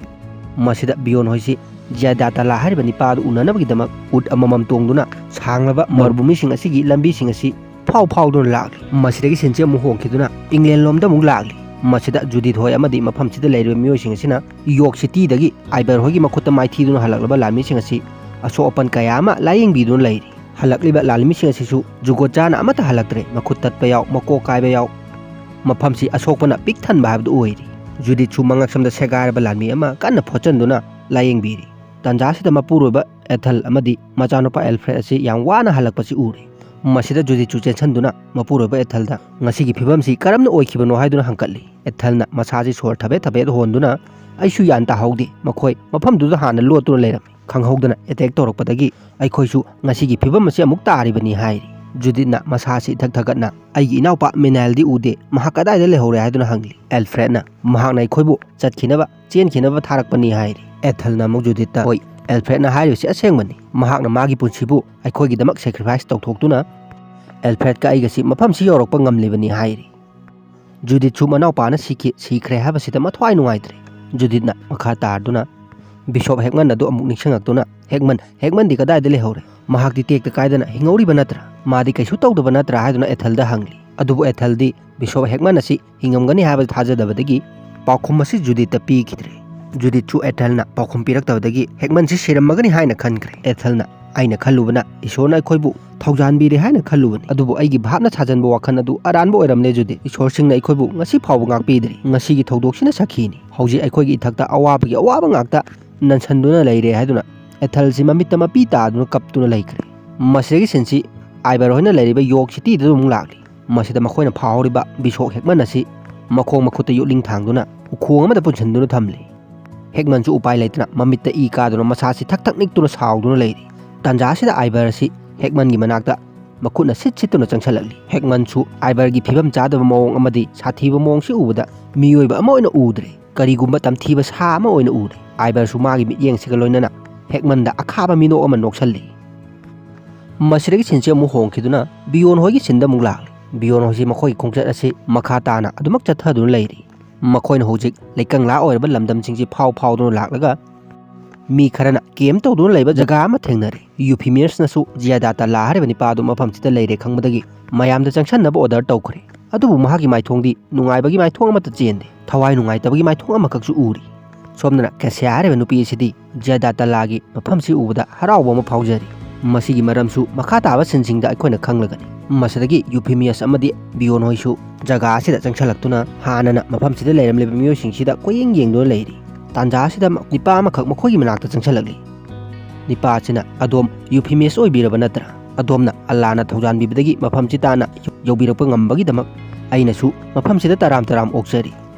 ꯃꯁꯤꯗ ꯕꯤꯌꯣꯟ ꯍꯣꯏꯁꯤ ꯖꯤꯌꯥꯗꯥꯇꯥꯂꯥ ꯍꯥꯏꯔꯤꯕ ꯅꯤꯄꯥ ꯑꯗꯨ ꯎꯅꯅꯕꯒꯤꯗꯃꯛ ꯎꯠ ꯑꯃꯃꯝ ꯇꯣꯡꯗꯨꯅ ꯁꯥꯡꯂꯕ ꯃꯔꯨꯚꯨꯃꯤꯁꯤꯡ ꯑꯁꯤꯒꯤ ꯂꯝꯕꯤꯁꯤꯡ ꯑꯁꯤ ꯐꯥꯎ ꯐꯥꯎꯗꯨꯅ ꯂꯥꯛꯂꯤ꯫ ꯃꯁꯤꯗꯒꯤ ꯁꯤꯟꯁꯤ ꯑꯃꯨꯛ ꯍꯣꯡꯈꯤꯗꯨꯅ ꯏꯪꯂꯦꯟ ꯂꯣꯝꯗ ꯑꯃꯨꯛ ꯂꯥꯛꯂꯤ꯫ ꯃꯁꯤꯗ ꯖꯨꯗꯤꯠ ꯍꯣꯏ ꯑꯃꯗꯤ ꯃꯐꯝꯁꯤꯗ ꯂꯩꯔꯤꯕ ꯃꯤꯑꯣꯏꯁꯤꯡ ꯑꯁꯤꯅ ꯌꯣꯔꯛ ꯁꯤꯇꯤꯗꯒꯤ ꯑꯥꯏꯕꯔ ꯍꯣꯏꯒꯤ ꯃꯈꯨꯠꯇ ꯃꯥꯏꯊꯤꯗꯨꯅ ꯍꯜꯂꯛꯂꯕ ꯂꯥꯟꯃꯤꯁꯤꯡ ꯑꯁꯤ ꯑꯁꯣꯛ ꯑꯄꯟ ꯀꯌꯥ ꯑꯃ ꯂꯥꯌꯦꯡꯕꯤꯗꯨꯅ ꯂꯩꯔꯤ꯫ ꯍꯜꯂꯛꯂꯤꯕ ꯂꯥꯟꯃꯤꯁꯤꯡ ꯑꯁꯤꯁꯨ ꯖꯨꯒꯣꯠ ꯆꯥꯅ ꯑꯃꯠꯇ ꯍꯜꯂꯛꯇ꯭ꯔꯦ꯫ ꯃꯈꯨꯠ ꯇꯠꯄ ꯌꯥꯎ, ꯃꯀꯣꯛ ꯀꯥꯏꯕ ꯌꯥꯎ, ꯃꯐꯝꯁꯤ ꯑꯁꯣꯛꯄꯅ ꯄꯤꯛ ꯊꯟꯕ ꯍꯥꯏꯕꯗꯨ ꯑꯣꯏꯔꯤ꯫ ꯖꯨꯗꯤꯠꯁꯨ ꯃꯉꯛꯁꯝꯗ ꯁꯦꯒꯥꯏꯔꯕ ꯂꯥꯟꯃꯤ ꯑꯃ ꯀꯟꯅ ꯐꯣꯠꯆꯟꯗꯨꯅ ꯂꯥꯌꯦꯡꯕꯤꯔꯤ꯫ ꯇꯥꯟꯖꯥꯁꯤꯗ ꯃꯄꯨꯔꯣꯏꯕ ꯑꯦꯊꯜ ꯑꯃꯗꯤ ꯃꯆꯥꯅꯨꯄꯥ ꯑꯦꯜꯐ꯭ꯔꯦꯗ ꯑꯁꯤ ꯌꯥꯝ ꯋꯥꯅ ꯍꯜꯂꯛꯄꯁꯤ ꯎꯔꯦ꯫ ꯃꯁꯤꯗ ꯖꯨꯗꯤꯠꯁꯨ ꯆꯦꯟꯁꯤꯟꯗꯨꯅ ꯃꯄꯨꯔꯣꯏꯕ ꯑꯦꯊꯜꯗ ꯉꯁꯤꯒꯤ ꯐꯤꯕꯝꯁꯤ ꯀꯔꯝꯅ ꯑꯣꯏꯈꯤꯕꯅꯣ ꯍꯥꯏꯗꯨꯅ ꯍꯪꯀꯠꯂꯤ꯫ ꯑꯦꯊꯜꯅ ꯃꯁꯥꯁꯤ ꯁꯣꯔ ꯊꯕꯦꯠ ꯊꯕꯦꯠ ꯍꯣꯟꯗꯨꯅ, "ꯑꯩꯁꯨ ꯌꯥꯟ ꯇꯥꯍꯧꯗꯦ, ꯃꯈꯣꯏ ꯃꯐꯝꯗꯨꯗ ꯍꯥꯟꯅ ꯂꯣꯠꯇꯨꯅ ꯂꯩꯔꯝꯃꯤ꯫ ꯈꯪꯍꯧꯗꯅ ꯑꯦꯇꯦꯛ ꯇꯧꯔꯛꯄꯗꯒꯤ ꯑꯩꯈꯣꯏꯁꯨ ꯉꯁꯤꯒꯤ ꯐꯤꯕꯝ ꯑꯁꯤ ꯑꯃꯨꯛ ꯇꯥꯔꯤꯕꯅꯤ" ꯍꯥꯏꯔꯤ꯫ ꯖꯨꯗꯤꯠꯅ ꯃꯁꯥꯁꯤ ꯏꯊꯛ ꯊꯛꯀꯠꯅ, "ꯑꯩꯒꯤ ꯏꯅꯥꯎꯄꯥ ꯃꯤꯅꯥꯏꯜꯗꯤ ꯎꯗꯦ, ꯃꯍꯥꯛ ꯀꯗꯥꯏꯗ ꯂꯩꯍꯧꯔꯦ?" ꯍꯥꯏꯗꯨꯅ ꯍꯪꯂꯤ꯫ ꯑꯦꯜꯐ꯭ꯔꯦꯗꯅ, "ꯃꯍꯥꯛꯅ ꯑꯩꯈꯣꯏꯕꯨ ꯆꯠꯈꯤꯅꯕ, ꯆꯦꯟꯈꯤꯅꯕ ꯊꯥꯔꯛꯄꯅꯤ" ꯍꯥꯏꯔꯤ꯫ ꯑꯦꯊꯜꯅ ꯑꯃꯨꯛ ꯖꯨꯗꯤꯠꯇ, "ꯍꯣꯏ, ꯑꯦꯜꯐ꯭ꯔꯦꯗꯅ ꯍꯥꯏꯔꯤꯕꯁꯤ ꯑꯁꯦꯡꯕꯅꯤ꯫ ꯃꯍꯥꯛꯅ ꯃꯥꯒꯤ ꯄꯨꯟꯁꯤꯕꯨ ꯑꯩꯈꯣꯏꯒꯤꯗꯃꯛ ꯁꯦꯀ꯭ꯔꯤꯐꯥꯏꯁ ꯇꯧꯊꯣꯛꯇꯨꯅ ꯑꯦꯜꯐ꯭ꯔꯦꯗꯀ ꯑꯩꯒꯁꯤ ꯃꯐꯝꯁꯤ ꯌꯧꯔꯛꯄ ꯉꯝꯂꯤꯕꯅꯤ" ꯍꯥꯏꯔꯤ꯫ ꯖꯨꯗꯤꯠꯁꯨ ꯃꯅꯥꯎꯄꯥꯅ ꯁꯤꯈꯤ, ꯁꯤꯈ꯭ꯔꯦ ꯍꯥꯏꯕꯁꯤꯗ ꯃꯊ꯭ꯋꯥꯏ ꯅꯨꯡꯉꯥꯏꯇ꯭ꯔꯦ꯫ ꯖꯨꯗꯤꯠꯅ ꯃꯈꯥ ꯇꯥꯔꯗꯨꯅ ꯕꯤꯁꯣꯞ ꯍꯦꯛꯃꯟ ꯑꯗꯨ ꯑꯃꯨꯛ ꯅꯤꯡꯁꯤꯡꯂꯛꯇꯨꯅ, "ꯍꯦꯛꯃꯟ, ꯍꯦꯛꯃꯟꯗꯤ ꯀꯗꯥꯏꯗ ꯂꯩꯍꯧꯔꯦ? ꯃꯍꯥꯛꯇꯤ ꯇꯦꯛꯇ ꯀꯥꯏꯗꯅ ꯍꯤꯡꯍꯧꯔꯤꯕ ꯅꯠꯇ꯭ꯔꯥ? ꯃꯥꯗꯤ ꯀꯩꯁꯨ ꯇꯧꯗꯕ ꯅꯠꯇ꯭ꯔꯥ?" ꯍꯥꯏꯗꯨꯅ ꯑꯦꯊꯜꯗ ꯍꯪꯂꯤ꯫ ꯑꯗꯨꯕꯨ ꯑꯦꯊꯜꯗꯤ ꯕꯤꯁꯣꯞ ꯍꯦꯛꯃꯟ ꯑꯁꯤ ꯍꯤꯡꯉꯝꯒꯅꯤ ꯍꯥꯏꯕ ꯊꯥꯖꯗꯕꯗꯒꯤ ꯄꯥꯎꯈꯨꯝ ꯑꯁꯤ ꯖꯨꯗꯤꯠꯇ ꯄꯤꯈꯤꯗ꯭ꯔꯦ꯫ ꯖꯨꯗꯤꯠꯁꯨ ꯑꯦꯊꯜꯅ ꯄꯥꯎꯈꯨꯝ ꯄꯤꯔꯛꯇꯕꯗꯒꯤ ꯍꯦꯛꯃꯟꯁꯤ ꯁꯤꯔꯝꯃꯒꯅꯤ ꯍꯥꯏꯅ ꯈꯟꯈ꯭ꯔꯦ꯫ ꯑꯦꯊꯜꯅ, "ꯑꯩꯅ ꯈꯜꯂꯨꯕꯅ ꯏꯁꯣꯔꯅ ꯑꯩꯈꯣꯏꯕꯨ ꯊꯧꯖꯥꯟꯕꯤꯔꯦ ꯍꯥꯏꯅ ꯈꯜꯂꯨꯕꯅꯤ, ꯑꯗꯨꯕꯨ ꯑꯩꯒꯤ ꯚꯥꯞꯅ ꯁꯥꯖꯟꯕ ꯋꯥꯈꯜ ꯑꯗꯨ ꯑꯔꯥꯟꯕ ꯑꯣꯏꯔꯝꯂꯦ ꯖꯨꯗꯤꯠ꯫ ꯏꯁꯣꯔꯁꯤꯡꯅ ꯑꯩꯈꯣꯏꯕꯨ ꯉꯁꯤ ꯐꯥꯎꯕ ꯉꯥꯛꯄꯤꯗ꯭ꯔꯤ꯫ ꯉꯁꯤꯒꯤ ꯊꯧꯗꯣꯛꯁꯤꯅ ꯁꯥꯈꯤꯅꯤ꯫ ꯍꯧꯖꯤꯛ ꯑꯩꯈꯣꯏꯒꯤ ꯏꯊꯛꯇ ꯑꯋꯥꯕꯒꯤ ꯑꯋꯥꯕ ꯉꯥꯛꯇ ꯅꯟꯁꯟꯗꯨꯅ ꯂꯩꯔꯦ" ꯍꯥꯏꯗꯨꯅ ꯑꯦꯊꯜꯁꯤ ꯃꯃꯤꯠꯇ ꯃꯄꯤ ꯇꯥꯗꯨꯅ ꯀꯞꯇꯨꯅ ꯂꯩꯈ꯭ꯔꯦ꯫ ꯃꯁꯤꯗꯒꯤ ꯁꯤꯟꯁꯤ ꯑꯥꯏꯕꯔ ꯍꯣꯏꯅ ꯂꯩꯔꯤꯕ ꯌꯣꯔꯛ ꯁꯤꯇꯤꯗ ꯑꯃꯨꯛ ꯂꯥꯛꯂꯤ꯫ ꯃꯁꯤꯗ ꯃꯈꯣꯏꯅ ꯐꯥꯍꯧꯔꯤꯕ ꯕꯤꯁꯣꯞ ꯍꯦꯛꯃꯟ ꯑꯁꯤ ꯃꯈꯣꯡ ꯃꯈꯨꯠꯇ ꯌꯣꯠꯂꯤꯡ ꯊꯥꯡꯗꯨꯅ ꯎꯈꯣꯡ ꯑꯃꯗ ꯄꯨꯟꯁꯤꯟꯗꯨꯅ ꯊꯝꯂꯤ꯫ ꯍꯦꯛꯃꯟꯁꯨ ꯎꯄꯥꯏ ꯂꯩꯇꯅ ꯃꯃꯤꯠꯇ ꯏ ꯀꯥꯗꯨꯅ ꯃꯁꯥꯁꯤ ꯊꯛ ꯊꯛ ꯅꯤꯛꯇꯨꯅ ꯁꯥꯎꯗꯨꯅ ꯂꯩꯔꯤ꯫ ꯇꯥꯟꯖꯥ ꯑꯁꯤꯗ ꯑꯥꯏꯕꯔ ꯑꯁꯤ ꯍꯦꯛꯃꯟꯒꯤ ꯃꯅꯥꯛꯇ ꯃꯈꯨꯠꯅ ꯁꯤꯠ ꯁꯤꯠꯇꯨꯅ ꯆꯪꯁꯤꯜꯂꯛꯂꯤ꯫ ꯍꯦꯛꯃꯟꯁꯨ ꯑꯥꯏꯕꯔꯒꯤ ꯐꯤꯕꯝ ꯆꯥꯗꯕ ꯃꯑꯣꯡ ꯑꯃꯗꯤ ꯁꯥꯊꯤꯕ ꯃꯑꯣꯡꯁꯤ ꯎꯕꯗ ꯃꯤꯑꯣꯏꯕ ꯑꯃ ꯑꯣꯏꯅ ꯎꯗ꯭ꯔꯦ, ꯀꯔꯤꯒꯨꯝꯕ ꯇꯝꯊꯤꯕ ꯁꯥ ꯑꯃ ꯑꯣꯏꯅ ꯎꯔꯦ꯫ ꯑꯥꯏꯕꯔꯁꯨ ꯃꯥꯒꯤ ꯃꯤꯠꯌꯦꯡꯁꯤꯒ ꯂꯣꯏꯅꯅ ꯍꯦꯛꯃꯟꯗ ꯑꯈꯥꯕ ꯃꯤꯅꯣꯛ ꯑꯃ ꯅꯣꯛꯁꯜꯂꯤ꯫ ꯃꯁꯤꯗꯒꯤ ꯁꯤꯟꯁꯤ ꯑꯃꯨꯛ ꯍꯣꯡꯈꯤꯗꯨꯅ ꯕꯤꯌꯣꯟ ꯍꯣꯏꯒꯤ ꯁꯤꯟꯗ ꯑꯃꯨꯛ ꯂꯥꯛꯂꯤ꯫ ꯕꯤꯌꯣꯟ ꯍꯣꯏꯁꯤ ꯃꯈꯣꯏꯒꯤ ꯈꯣꯡꯆꯠ ꯑꯁꯤ ꯃꯈꯥ ꯇꯥꯅ ꯑꯗꯨꯃꯛ ꯆꯠꯊꯗꯨꯅ ꯂꯩꯔꯤ꯫ ꯃꯈꯣꯏꯅ ꯍꯧꯖꯤꯛ ꯂꯩꯀꯪꯂꯥ ꯑꯣꯏꯔꯕ ꯂꯝꯗꯝꯁꯤꯡꯁꯤ ꯐꯥꯎ ꯐꯥꯎꯗꯨꯅ ꯂꯥꯛꯂꯒ ꯃꯤ ꯈꯔꯅ ꯀꯦꯝ ꯇꯧꯗꯨꯅ ꯂꯩꯕ ꯖꯒꯥ ꯑꯃ ꯊꯦꯡꯅꯔꯦ꯫ ꯌꯨꯐꯤꯃꯤꯌꯁꯅꯁꯨ ꯖꯤꯌꯥꯗꯥ ꯇꯂꯥ ꯍꯥꯏꯔꯤꯕ ꯅꯤꯄꯥ ꯑꯗꯨ ꯃꯐꯝꯁꯤꯗ ꯂꯩꯔꯦ ꯈꯪꯕꯗꯒꯤ ꯃꯌꯥꯝꯗ ꯆꯪꯁꯟꯅꯕ ꯑꯣꯔꯗꯔ ꯇꯧꯈ꯭ꯔꯦ꯫ ꯑꯗꯨꯕꯨ ꯃꯍꯥꯛꯀꯤ ꯃꯥꯏꯊꯣꯡꯗꯤ ꯅꯨꯡꯉꯥꯏꯕꯒꯤ ꯃꯥꯏꯊꯣꯡ ꯑꯃꯠꯇ ꯆꯦꯟꯗꯦ꯫ ꯊꯋꯥꯏ ꯅꯨꯡꯉꯥꯏꯇꯕꯒꯤ ꯃꯥꯏꯊꯣꯡ ꯑꯃꯈꯛꯁꯨ ꯎꯔꯤ꯫ ꯁꯣꯝꯗꯅ ꯀꯦꯁꯤꯌꯥ ꯍꯥꯏꯔꯤꯕ ꯅꯨꯄꯤ ꯑꯁꯤꯗꯤ ꯖꯦꯗꯥ ꯇꯂꯥꯒꯤ ꯃꯐꯝꯁꯤ ꯎꯕꯗ ꯍꯔꯥꯎꯕ ꯑꯃ ꯐꯥꯎꯖꯔꯤ꯫ ꯃꯁꯤꯒꯤ ꯃꯔꯝꯁꯨ ꯃꯈꯥ ꯇꯥꯕ ꯁꯤꯟꯁꯤꯡꯗ ꯑꯩꯈꯣꯏꯅ ꯈꯪꯂꯒꯅꯤ꯫ ꯃꯁꯤꯗꯒꯤ ꯌꯨꯐꯤꯃꯤꯌꯁ ꯑꯃꯗꯤ ꯕꯤꯌꯣꯟ ꯍꯣꯏꯁꯨ ꯖꯒꯥ ꯑꯁꯤꯗ ꯆꯪꯁꯤꯜꯂꯛꯇꯨꯅ ꯍꯥꯟꯅꯅ ꯃꯐꯝꯁꯤꯗ ꯂꯩꯔꯝꯂꯤꯕ ꯃꯤꯑꯣꯏꯁꯤꯡꯁꯤꯗ ꯀꯣꯏꯌꯦꯡ ꯌꯦꯡꯗꯨꯅ ꯂꯩꯔꯤ꯫ ꯇꯥꯟꯖꯥ ꯑꯁꯤꯗ ꯅꯤꯄꯥ ꯑꯃꯈꯛ ꯃꯈꯣꯏꯒꯤ ꯃꯅꯥꯛꯇ ꯆꯪꯁꯤꯜꯂꯛꯂꯤ꯫ ꯅꯤꯄꯥ ꯑꯁꯤꯅ, "ꯑꯗꯣꯝ ꯌꯨꯐꯤꯃꯤꯌꯁ ꯑꯣꯏꯕꯤꯔꯕ ꯅꯠꯇ꯭ꯔꯥ? ꯑꯗꯣꯝꯅ ꯑꯜꯂꯥꯅ ꯊꯧꯖꯥꯟꯕꯤꯕꯗꯒꯤ ꯃꯐꯝꯁꯤ ꯇꯥꯅ ꯌꯧꯕꯤꯔꯛꯄ ꯉꯝꯕꯒꯤꯗꯃꯛ ꯑꯩꯅꯁꯨ ꯃꯐꯝꯁꯤꯗ ꯇꯔꯥꯝ ꯇꯔꯥꯝ ꯑꯣꯛꯆꯔꯤ꯫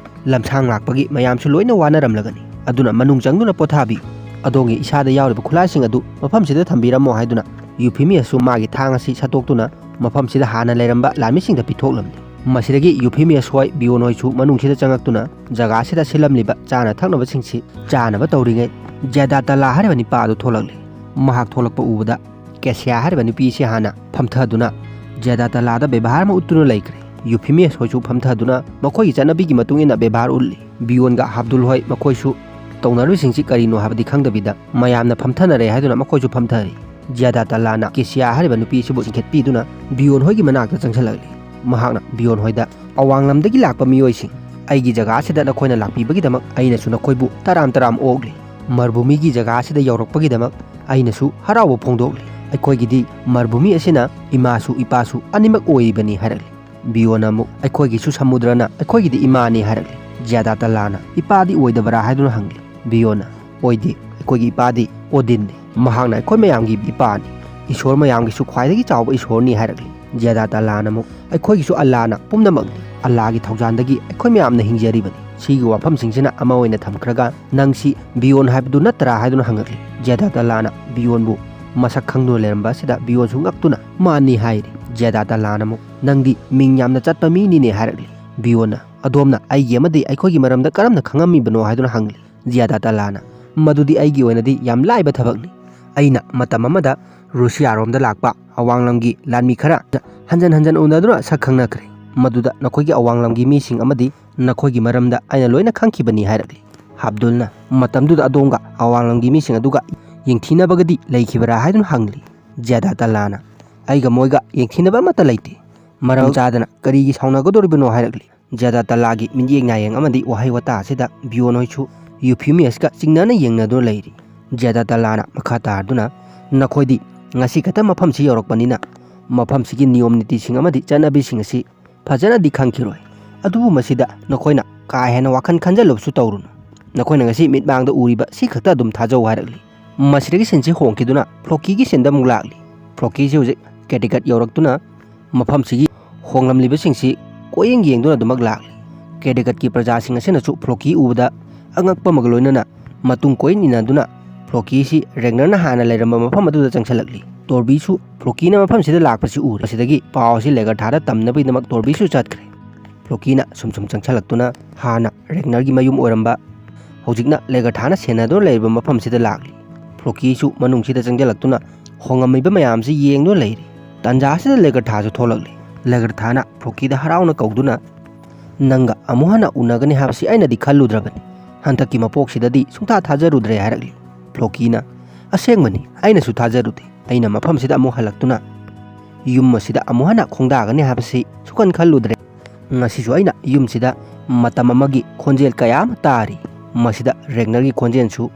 ꯂꯝꯁꯥꯡ ꯂꯥꯛꯄꯒꯤ ꯃꯌꯥꯝꯁꯨ ꯂꯣꯏꯅ ꯋꯥꯅꯔꯝꯂꯒꯅꯤ꯫ ꯑꯗꯨꯅ ꯃꯅꯨꯡ ꯆꯪꯗꯨꯅ ꯄꯣꯊꯥꯕꯤꯌꯨ꯫ ꯑꯗꯣꯝꯒꯤ ꯏꯁꯥꯗ ꯌꯥꯎꯔꯤꯕ ꯈꯨꯠꯂꯥꯏꯁꯤꯡ ꯑꯗꯨ ꯃꯐꯝꯁꯤꯗ ꯊꯝꯕꯤꯔꯝꯃꯣ" ꯍꯥꯏꯗꯨꯅ ꯌꯨꯐꯤꯃꯤꯌꯁꯁꯨ ꯃꯥꯒꯤ ꯊꯥꯡ ꯑꯁꯤ ꯁꯠꯇꯣꯛꯇꯨꯅ ꯃꯐꯝꯁꯤꯗ ꯍꯥꯟꯅ ꯂꯩꯔꯝꯕ ꯂꯥꯟꯃꯤꯁꯤꯡꯗ ꯄꯤꯊꯣꯛꯂꯝꯃꯤ꯫ ꯃꯁꯤꯗꯒꯤ ꯌꯨꯐꯤꯃꯤꯌꯁ ꯍꯣꯏ ꯕꯤꯌꯣꯟ ꯍꯣꯏꯁꯨ ꯃꯅꯨꯡꯁꯤꯗ ꯆꯪꯉꯛꯇꯨꯅ ꯖꯒꯥ ꯑꯁꯤꯗ ꯁꯤꯜꯂꯝꯂꯤꯕ ꯆꯥꯅ ꯊꯛꯅꯕꯁꯤꯡꯁꯤ ꯆꯥꯅꯕ ꯇꯧꯔꯤꯉꯩ, ꯖꯦꯗꯥ ꯇꯂꯥ ꯍꯥꯏꯔꯤꯕ ꯅꯤꯄꯥ ꯑꯗꯨ ꯊꯣꯛꯂꯛꯂꯤ꯫ ꯃꯍꯥꯛ ꯊꯣꯛꯂꯛꯄ ꯎꯕꯗ ꯀꯦꯁꯤꯌꯥ ꯍꯥꯏꯔꯤꯕ ꯅꯨꯄꯤ ꯑꯁꯤ ꯍꯥꯟꯅ ꯐꯝꯊꯗꯨꯅ ꯖꯦꯗꯥ ꯇꯂꯥꯗ ꯕꯦꯕꯥꯔ ꯑꯃ ꯎꯠꯇꯨꯅ ꯂꯩꯈ꯭ꯔꯦ꯫ ꯌꯨꯐꯤꯃꯤꯌꯁ ꯍꯣꯏꯁꯨ ꯐꯝꯊꯗꯨꯅ ꯃꯈꯣꯏꯒꯤ ꯆꯠꯅꯕꯤꯒꯤ ꯃꯇꯨꯡ ꯏꯟꯅ ꯕꯦꯕꯥꯔ ꯎꯠꯂꯤ꯫ ꯕꯤꯌꯣꯟꯒ ꯍꯥꯕꯗꯨꯜ ꯍꯣꯏ ꯃꯈꯣꯏꯁꯨ ꯇꯧꯅꯔꯤꯕꯁꯤꯡꯁꯤ ꯀꯔꯤꯅꯣ ꯍꯥꯏꯕꯗꯤ ꯈꯪꯗꯕꯤꯗ ꯃꯌꯥꯝꯅ ꯐꯝꯊꯅꯔꯦ ꯍꯥꯏꯗꯨꯅ ꯃꯈꯣꯏꯁꯨ ꯐꯝꯊꯔꯤ꯫ ꯖꯤꯌꯥꯗꯥ ꯇꯂꯥꯅ ꯀꯦꯁꯤꯌꯥ ꯍꯥꯏꯔꯤꯕ ꯅꯨꯄꯤ ꯑꯁꯤꯕꯨ ꯆꯤꯡꯈꯠꯄꯤꯗꯨꯅ ꯕꯤꯌꯣꯟ ꯍꯣꯏꯒꯤ ꯃꯅꯥꯛꯇ ꯆꯪꯁꯤꯜꯂꯛꯂꯤ꯫ ꯃꯍꯥꯛꯅ ꯕꯤꯌꯣꯟ ꯍꯣꯏꯗ, "ꯑꯋꯥꯡꯂꯝꯗꯒꯤ ꯂꯥꯛꯄ ꯃꯤꯑꯣꯏꯁꯤꯡ, ꯑꯩꯒꯤ ꯖꯒꯥ ꯑꯁꯤꯗ ꯅꯈꯣꯏꯅ ꯂꯥꯛꯄꯤꯕꯒꯤꯗꯃꯛ ꯑꯩꯅꯁꯨ ꯅꯈꯣꯏꯕꯨ ꯇꯔꯥꯝ ꯇꯔꯥꯝ ꯑꯣꯛꯂꯤ꯫ ꯃꯔꯚꯨꯃꯤꯒꯤ ꯖꯒꯥ ꯑꯁꯤꯗ ꯌꯧꯔꯛꯄꯒꯤꯗꯃꯛ ꯑꯩꯅꯁꯨ ꯍꯔꯥꯎꯕ ꯐꯣꯡꯗꯣꯛꯂꯤ꯫ ꯑꯩꯈꯣꯏꯒꯤꯗꯤ ꯃꯔꯚꯨꯃꯤ ꯑꯁꯤꯅ ꯏꯃꯥꯁꯨ ꯏꯄꯥꯁꯨ ꯑꯅꯤꯃꯛ ꯑꯣꯏꯔꯤꯕꯅꯤ" ꯍꯥꯏꯔꯛꯂꯤ꯫ ꯕꯤꯌꯣꯟꯅ ꯑꯃꯨꯛ, "ꯑꯩꯈꯣꯏꯒꯤꯁꯨ ꯁꯃꯨꯗ꯭ꯔꯅ ꯑꯩꯈꯣꯏꯒꯤꯗꯤ ꯏꯃꯥꯅꯤ" ꯍꯥꯏꯔꯛꯂꯤ꯫ ꯖꯤꯌꯥꯗꯥ ꯇꯂꯥꯅ, "ꯏꯄꯥꯗꯤ ꯑꯣꯏꯗꯕ꯭ꯔꯥ?" ꯍꯥꯏꯗꯨꯅ ꯍꯪꯂꯤ꯫ ꯕꯤꯌꯣꯟꯅ, "ꯑꯣꯏꯗꯦ, ꯑꯩꯈꯣꯏꯒꯤ ꯏꯄꯥꯗꯤ ꯑꯣꯗꯤꯟꯅꯤ꯫ ꯃꯍꯥꯛꯅ ꯑꯩꯈꯣꯏ ꯃꯌꯥꯝꯒꯤ ꯏꯄꯥꯅꯤ꯫ ꯏꯁꯣꯔ ꯃꯌꯥꯝꯒꯤꯁꯨ ꯈ꯭ꯋꯥꯏꯗꯒꯤ ꯆꯥꯎꯕ ꯏꯁꯣꯔꯅꯤ" ꯍꯥꯏꯔꯛꯂꯤ꯫ ꯖꯤꯌꯥꯗꯥ ꯇꯂꯥꯅ ꯑꯃꯨꯛ, "ꯑꯩꯈꯣꯏꯒꯤꯁꯨ ꯑꯜꯂꯥꯅ ꯄꯨꯝꯅꯃꯛꯅꯤ꯫ ꯑꯜꯂꯥꯒꯤ ꯊꯧꯖꯥꯟꯗꯒꯤ ꯑꯩꯈꯣꯏ ꯃꯌꯥꯝꯅ ꯍꯤꯡꯖꯔꯤꯕꯅꯤ꯫ ꯁꯤꯒꯤ ꯋꯥꯐꯝꯁꯤꯡꯁꯤꯅ ꯑꯃ ꯑꯣꯏꯅ ꯊꯝꯈ꯭ꯔꯒ, ꯅꯪꯁꯤ ꯕꯤꯌꯣꯟ ꯍꯥꯏꯕꯗꯨ ꯅꯠꯇ꯭ꯔꯥ?" ꯍꯥꯏꯗꯨꯅ ꯍꯪꯉꯛꯂꯤ꯫ ꯖꯤꯌꯥꯗꯥ ꯇꯂꯥꯅ ꯕꯤꯌꯣꯟꯕꯨ ꯃꯁꯛ ꯈꯪꯗꯨꯅ ꯂꯩꯔꯝꯕ ꯑꯁꯤꯗ ꯕꯤꯌꯣꯟꯁꯨ ꯉꯛꯇꯨꯅ, "ꯃꯥꯅꯤ" ꯍꯥꯏꯔꯤ꯫ ꯖꯤꯌꯥꯗꯥ ꯇꯂꯥꯅ ꯑꯃꯨꯛ, "ꯅꯪꯗꯤ ꯃꯤꯡ ꯌꯥꯝꯅ ꯆꯠꯄ ꯃꯤꯅꯤꯅꯦ" ꯍꯥꯏꯔꯛꯂꯤ꯫ ꯕꯤꯌꯣꯟꯅ, "ꯑꯗꯣꯝꯅ ꯑꯩꯒꯤ ꯑꯃꯗꯤ ꯑꯩꯈꯣꯏꯒꯤ ꯃꯔꯝꯗ ꯀꯔꯝꯅ ꯈꯪꯉꯝꯃꯤꯕꯅꯣ?" ꯍꯥꯏꯗꯨꯅ ꯍꯪꯂꯤ꯫ ꯖꯤꯌꯥꯗꯥ ꯇꯂꯥꯅ, "ꯃꯗꯨꯗꯤ ꯑꯩꯒꯤ ꯑꯣꯏꯅꯗꯤ ꯌꯥꯝ ꯂꯥꯏꯕ ꯊꯕꯛꯅꯤ꯫ ꯑꯩꯅ ꯃꯇꯝ ꯑꯃꯗ ꯔꯨꯁꯤꯌꯥꯔꯣꯝꯗ ꯂꯥꯛꯄ ꯑꯋꯥꯡꯂꯝꯒꯤ ꯂꯥꯟꯃꯤ ꯈꯔ ꯍꯟꯖꯟ ꯍꯟꯖꯟ ꯎꯅꯗꯨꯅ ꯁꯛ ꯈꯪꯅꯈ꯭ꯔꯦ꯫ ꯃꯗꯨꯗ ꯅꯈꯣꯏꯒꯤ ꯑꯋꯥꯡꯂꯝꯒꯤ ꯃꯤꯁꯤꯡ ꯑꯃꯗꯤ ꯅꯈꯣꯏꯒꯤ ꯃꯔꯝꯗ ꯑꯩꯅ ꯂꯣꯏꯅ ꯈꯪꯈꯤꯕꯅꯤ" ꯍꯥꯏꯔꯛꯂꯤ꯫ ꯍꯥꯕꯗꯨꯜꯅ, "ꯃꯇꯝꯗꯨꯗ ꯑꯗꯣꯝꯒ ꯑꯋꯥꯡꯂꯝꯒꯤ ꯃꯤꯁꯤꯡ ꯑꯗꯨꯒ ꯌꯦꯡꯊꯤꯅꯕꯒꯗꯤ ꯂꯩꯈꯤꯕ꯭ꯔꯥ?" ꯍꯥꯏꯗꯨꯅ ꯍꯪꯂꯤ꯫ ꯖꯤꯌꯥꯗꯥ ꯇꯂꯥꯅ, "ꯑꯩꯒ ꯃꯣꯏꯒ ꯌꯦꯡꯊꯤꯅꯕ ꯑꯃꯠꯇ ꯂꯩꯇꯦ꯫ ꯃꯔꯝ ꯆꯥꯗꯅ ꯀꯔꯤꯒꯤ ꯁꯥꯎꯅꯒꯗꯧꯔꯤꯕꯅꯣ ꯍꯥꯏꯔꯛꯂꯤ꯫ ꯖꯦꯗꯥꯇꯂꯥꯒꯤ ꯃꯤꯠꯌꯦꯡ ꯅꯥꯌꯦꯡ ꯑꯃꯗꯤ ꯋꯥꯍꯩ ꯋꯥꯇꯥ ꯑꯁꯤꯗ ꯕꯤꯌꯣꯟ ꯍꯣꯏꯁꯨ ꯌꯨꯐꯤꯃꯤꯌꯁꯀ ꯆꯤꯡꯅꯅ ꯌꯦꯡꯅꯗꯨꯅ ꯂꯩꯔꯤ꯫ ꯖꯦꯗꯥꯇꯂꯥꯅ ꯃꯈꯥ ꯇꯥꯔꯗꯨꯅ, "ꯅꯈꯣꯏꯗꯤ ꯉꯁꯤ ꯈꯛꯇ ꯃꯐꯝꯁꯤ ꯌꯧꯔꯛꯄꯅꯤꯅ ꯃꯐꯝꯁꯤꯒꯤ ꯅꯤꯌꯣꯝ ꯅꯤꯇꯤꯁꯤꯡ ꯑꯃꯗꯤ ꯆꯠꯅꯕꯤꯁꯤꯡ ꯑꯁꯤ ꯐꯖꯅꯗꯤ ꯈꯪꯈꯤꯔꯣꯏ꯫ ꯑꯗꯨꯕꯨ ꯃꯁꯤꯗ ꯅꯈꯣꯏꯅ ꯀꯥ ꯍꯦꯟꯅ ꯋꯥꯈꯜ ꯈꯟꯖꯜꯂꯨꯕꯁꯨ ꯇꯧꯔꯨꯅꯨ꯫ ꯅꯈꯣꯏꯅ ꯉꯁꯤ ꯃꯤꯠꯃꯥꯡꯗ ꯎꯔꯤꯕ ꯁꯤ ꯈꯛꯇ ꯑꯗꯨꯝ ꯊꯥꯖꯧ" ꯍꯥꯏꯔꯛꯂꯤ꯫ ꯃꯁꯤꯗꯒꯤ ꯁꯤꯟꯁꯤ ꯍꯣꯡꯈꯤꯗꯨꯅ ꯐ꯭ꯂꯣꯀꯤꯒꯤ ꯁꯤꯟꯗ ꯑꯃꯨꯛ ꯂꯥꯛꯂꯤ꯫ ꯐ꯭ꯂꯣꯀꯤꯁꯤ ꯍꯧꯖꯤꯛ ꯀꯦꯗꯤꯀꯠ ꯌꯧꯔꯛꯇꯨꯅ ꯃꯐꯝꯁꯤꯒꯤ ꯍꯣꯡꯂꯝꯂꯤꯕꯁꯤꯡꯁꯤ ꯀꯣꯏꯌꯦꯡ ꯌꯦꯡꯗꯨꯅ ꯑꯗꯨꯃꯛ ꯂꯥꯛꯂꯤ꯫ ꯀꯦꯗꯤꯀꯠꯀꯤ ꯄ꯭ꯔꯖꯥꯁꯤꯡ ꯑꯁꯤꯅꯁꯨ ꯐ꯭ꯂꯣꯀꯤ ꯎꯕꯗ ꯑꯉꯛꯄ ꯑꯃꯒ ꯂꯣꯏꯅꯅ ꯃꯇꯨꯡ ꯀꯣꯏ ꯏꯟꯅꯗꯨꯅ ꯐ꯭ꯂꯣꯀꯤꯁꯤ ꯔꯦꯒꯅꯔꯅ ꯍꯥꯟꯅ ꯂꯩꯔꯝꯕ ꯃꯐꯝ ꯑꯗꯨꯗ ꯆꯪꯁꯤꯜꯂꯛꯂꯤ꯫ ꯇꯣꯔꯕꯤꯁꯨ ꯐ꯭ꯂꯣꯀꯤꯅ ꯃꯐꯝꯁꯤꯗ ꯂꯥꯛꯄꯁꯤ ꯎꯔꯦ꯫ ꯃꯁꯤꯗꯒꯤ ꯄꯥꯎ ꯑꯁꯤ ꯂꯦꯒꯔꯊꯥꯗ ꯇꯝꯅꯕꯒꯤꯗꯃꯛ ꯇꯣꯔꯕꯤꯁꯨ ꯆꯠꯈ꯭ꯔꯦ꯫ ꯐ꯭ꯂꯣꯀꯤꯅ ꯁꯨꯝ ꯁꯨꯝ ꯆꯪꯁꯤꯜꯂꯛꯇꯨꯅ ꯍꯥꯟꯅ ꯔꯦꯒꯅꯔꯒꯤ ꯃꯌꯨꯝ ꯑꯣꯏꯔꯝꯕ, ꯍꯧꯖꯤꯛꯅ ꯂꯦꯒꯔꯊꯥꯅ ꯁꯦꯟꯅꯗꯨꯅ ꯂꯩꯔꯤꯕ ꯃꯐꯝꯁꯤꯗ ꯂꯥꯛꯂꯤ꯫ ꯐ꯭ꯂꯣꯀꯤꯁꯨ ꯃꯅꯨꯡꯁꯤꯗ ꯆꯪꯁꯤꯜꯂꯛꯇꯨꯅ ꯍꯣꯡꯉꯝꯃꯤꯕ ꯃꯌꯥꯝꯁꯤ ꯌꯦꯡꯗꯨꯅ ꯂꯩꯔꯤ꯫ ꯇꯥꯟꯖꯥ ꯑꯁꯤꯗ ꯂꯦꯒꯔꯊꯥꯁꯨ ꯊꯣꯛꯂꯛꯂꯤ꯫ ꯂꯦꯒꯔꯊꯥꯅ ꯐ꯭ꯂꯣꯀꯤꯗ ꯍꯔꯥꯎꯅ ꯀꯧꯗꯨꯅ, "ꯅꯪꯒ ꯑꯃꯨꯛ ꯍꯟꯅ ꯎꯅꯒꯅꯤ ꯍꯥꯏꯕꯁꯤ ꯑꯩꯅꯗꯤ ꯈꯜꯂꯨꯗ꯭ꯔꯕꯅꯤ꯫ ꯍꯟꯗꯛꯀꯤ ꯃꯄꯣꯛꯁꯤꯗꯗꯤ ꯁꯨꯡꯊꯥ ꯊꯥꯖꯔꯨꯗ꯭ꯔꯦ" ꯍꯥꯏꯔꯛꯂꯤ꯫ ꯐ꯭ꯂꯣꯀꯤꯅ, "ꯑꯁꯦꯡꯕꯅꯤ, ꯑꯩꯅꯁꯨ ꯊꯥꯖꯔꯨꯗꯦ꯫ ꯑꯩꯅ ꯃꯐꯝꯁꯤꯗ ꯑꯃꯨꯛ ꯍꯜꯂꯛꯇꯨꯅ ꯌꯨꯝ ꯑꯁꯤꯗ ꯑꯃꯨꯛ ꯍꯟꯅ ꯈꯣꯡꯗꯥꯒꯅꯤ ꯍꯥꯏꯕꯁꯤ ꯁꯨꯛꯈꯟ ꯈꯜꯂꯨꯗ꯭ꯔꯦ꯫ ꯉꯁꯤꯁꯨ ꯑꯩꯅ ꯌꯨꯝꯁꯤꯗ ꯃꯇꯝ ꯑꯃꯒꯤ ꯈꯣꯟꯖꯦꯜ ꯀꯌꯥ ꯑꯃ ꯇꯥꯔꯤ꯫ ꯃꯁꯤꯗ ꯔꯦꯒꯅꯔꯒꯤ ꯈꯣꯟꯖꯦꯜꯁꯨ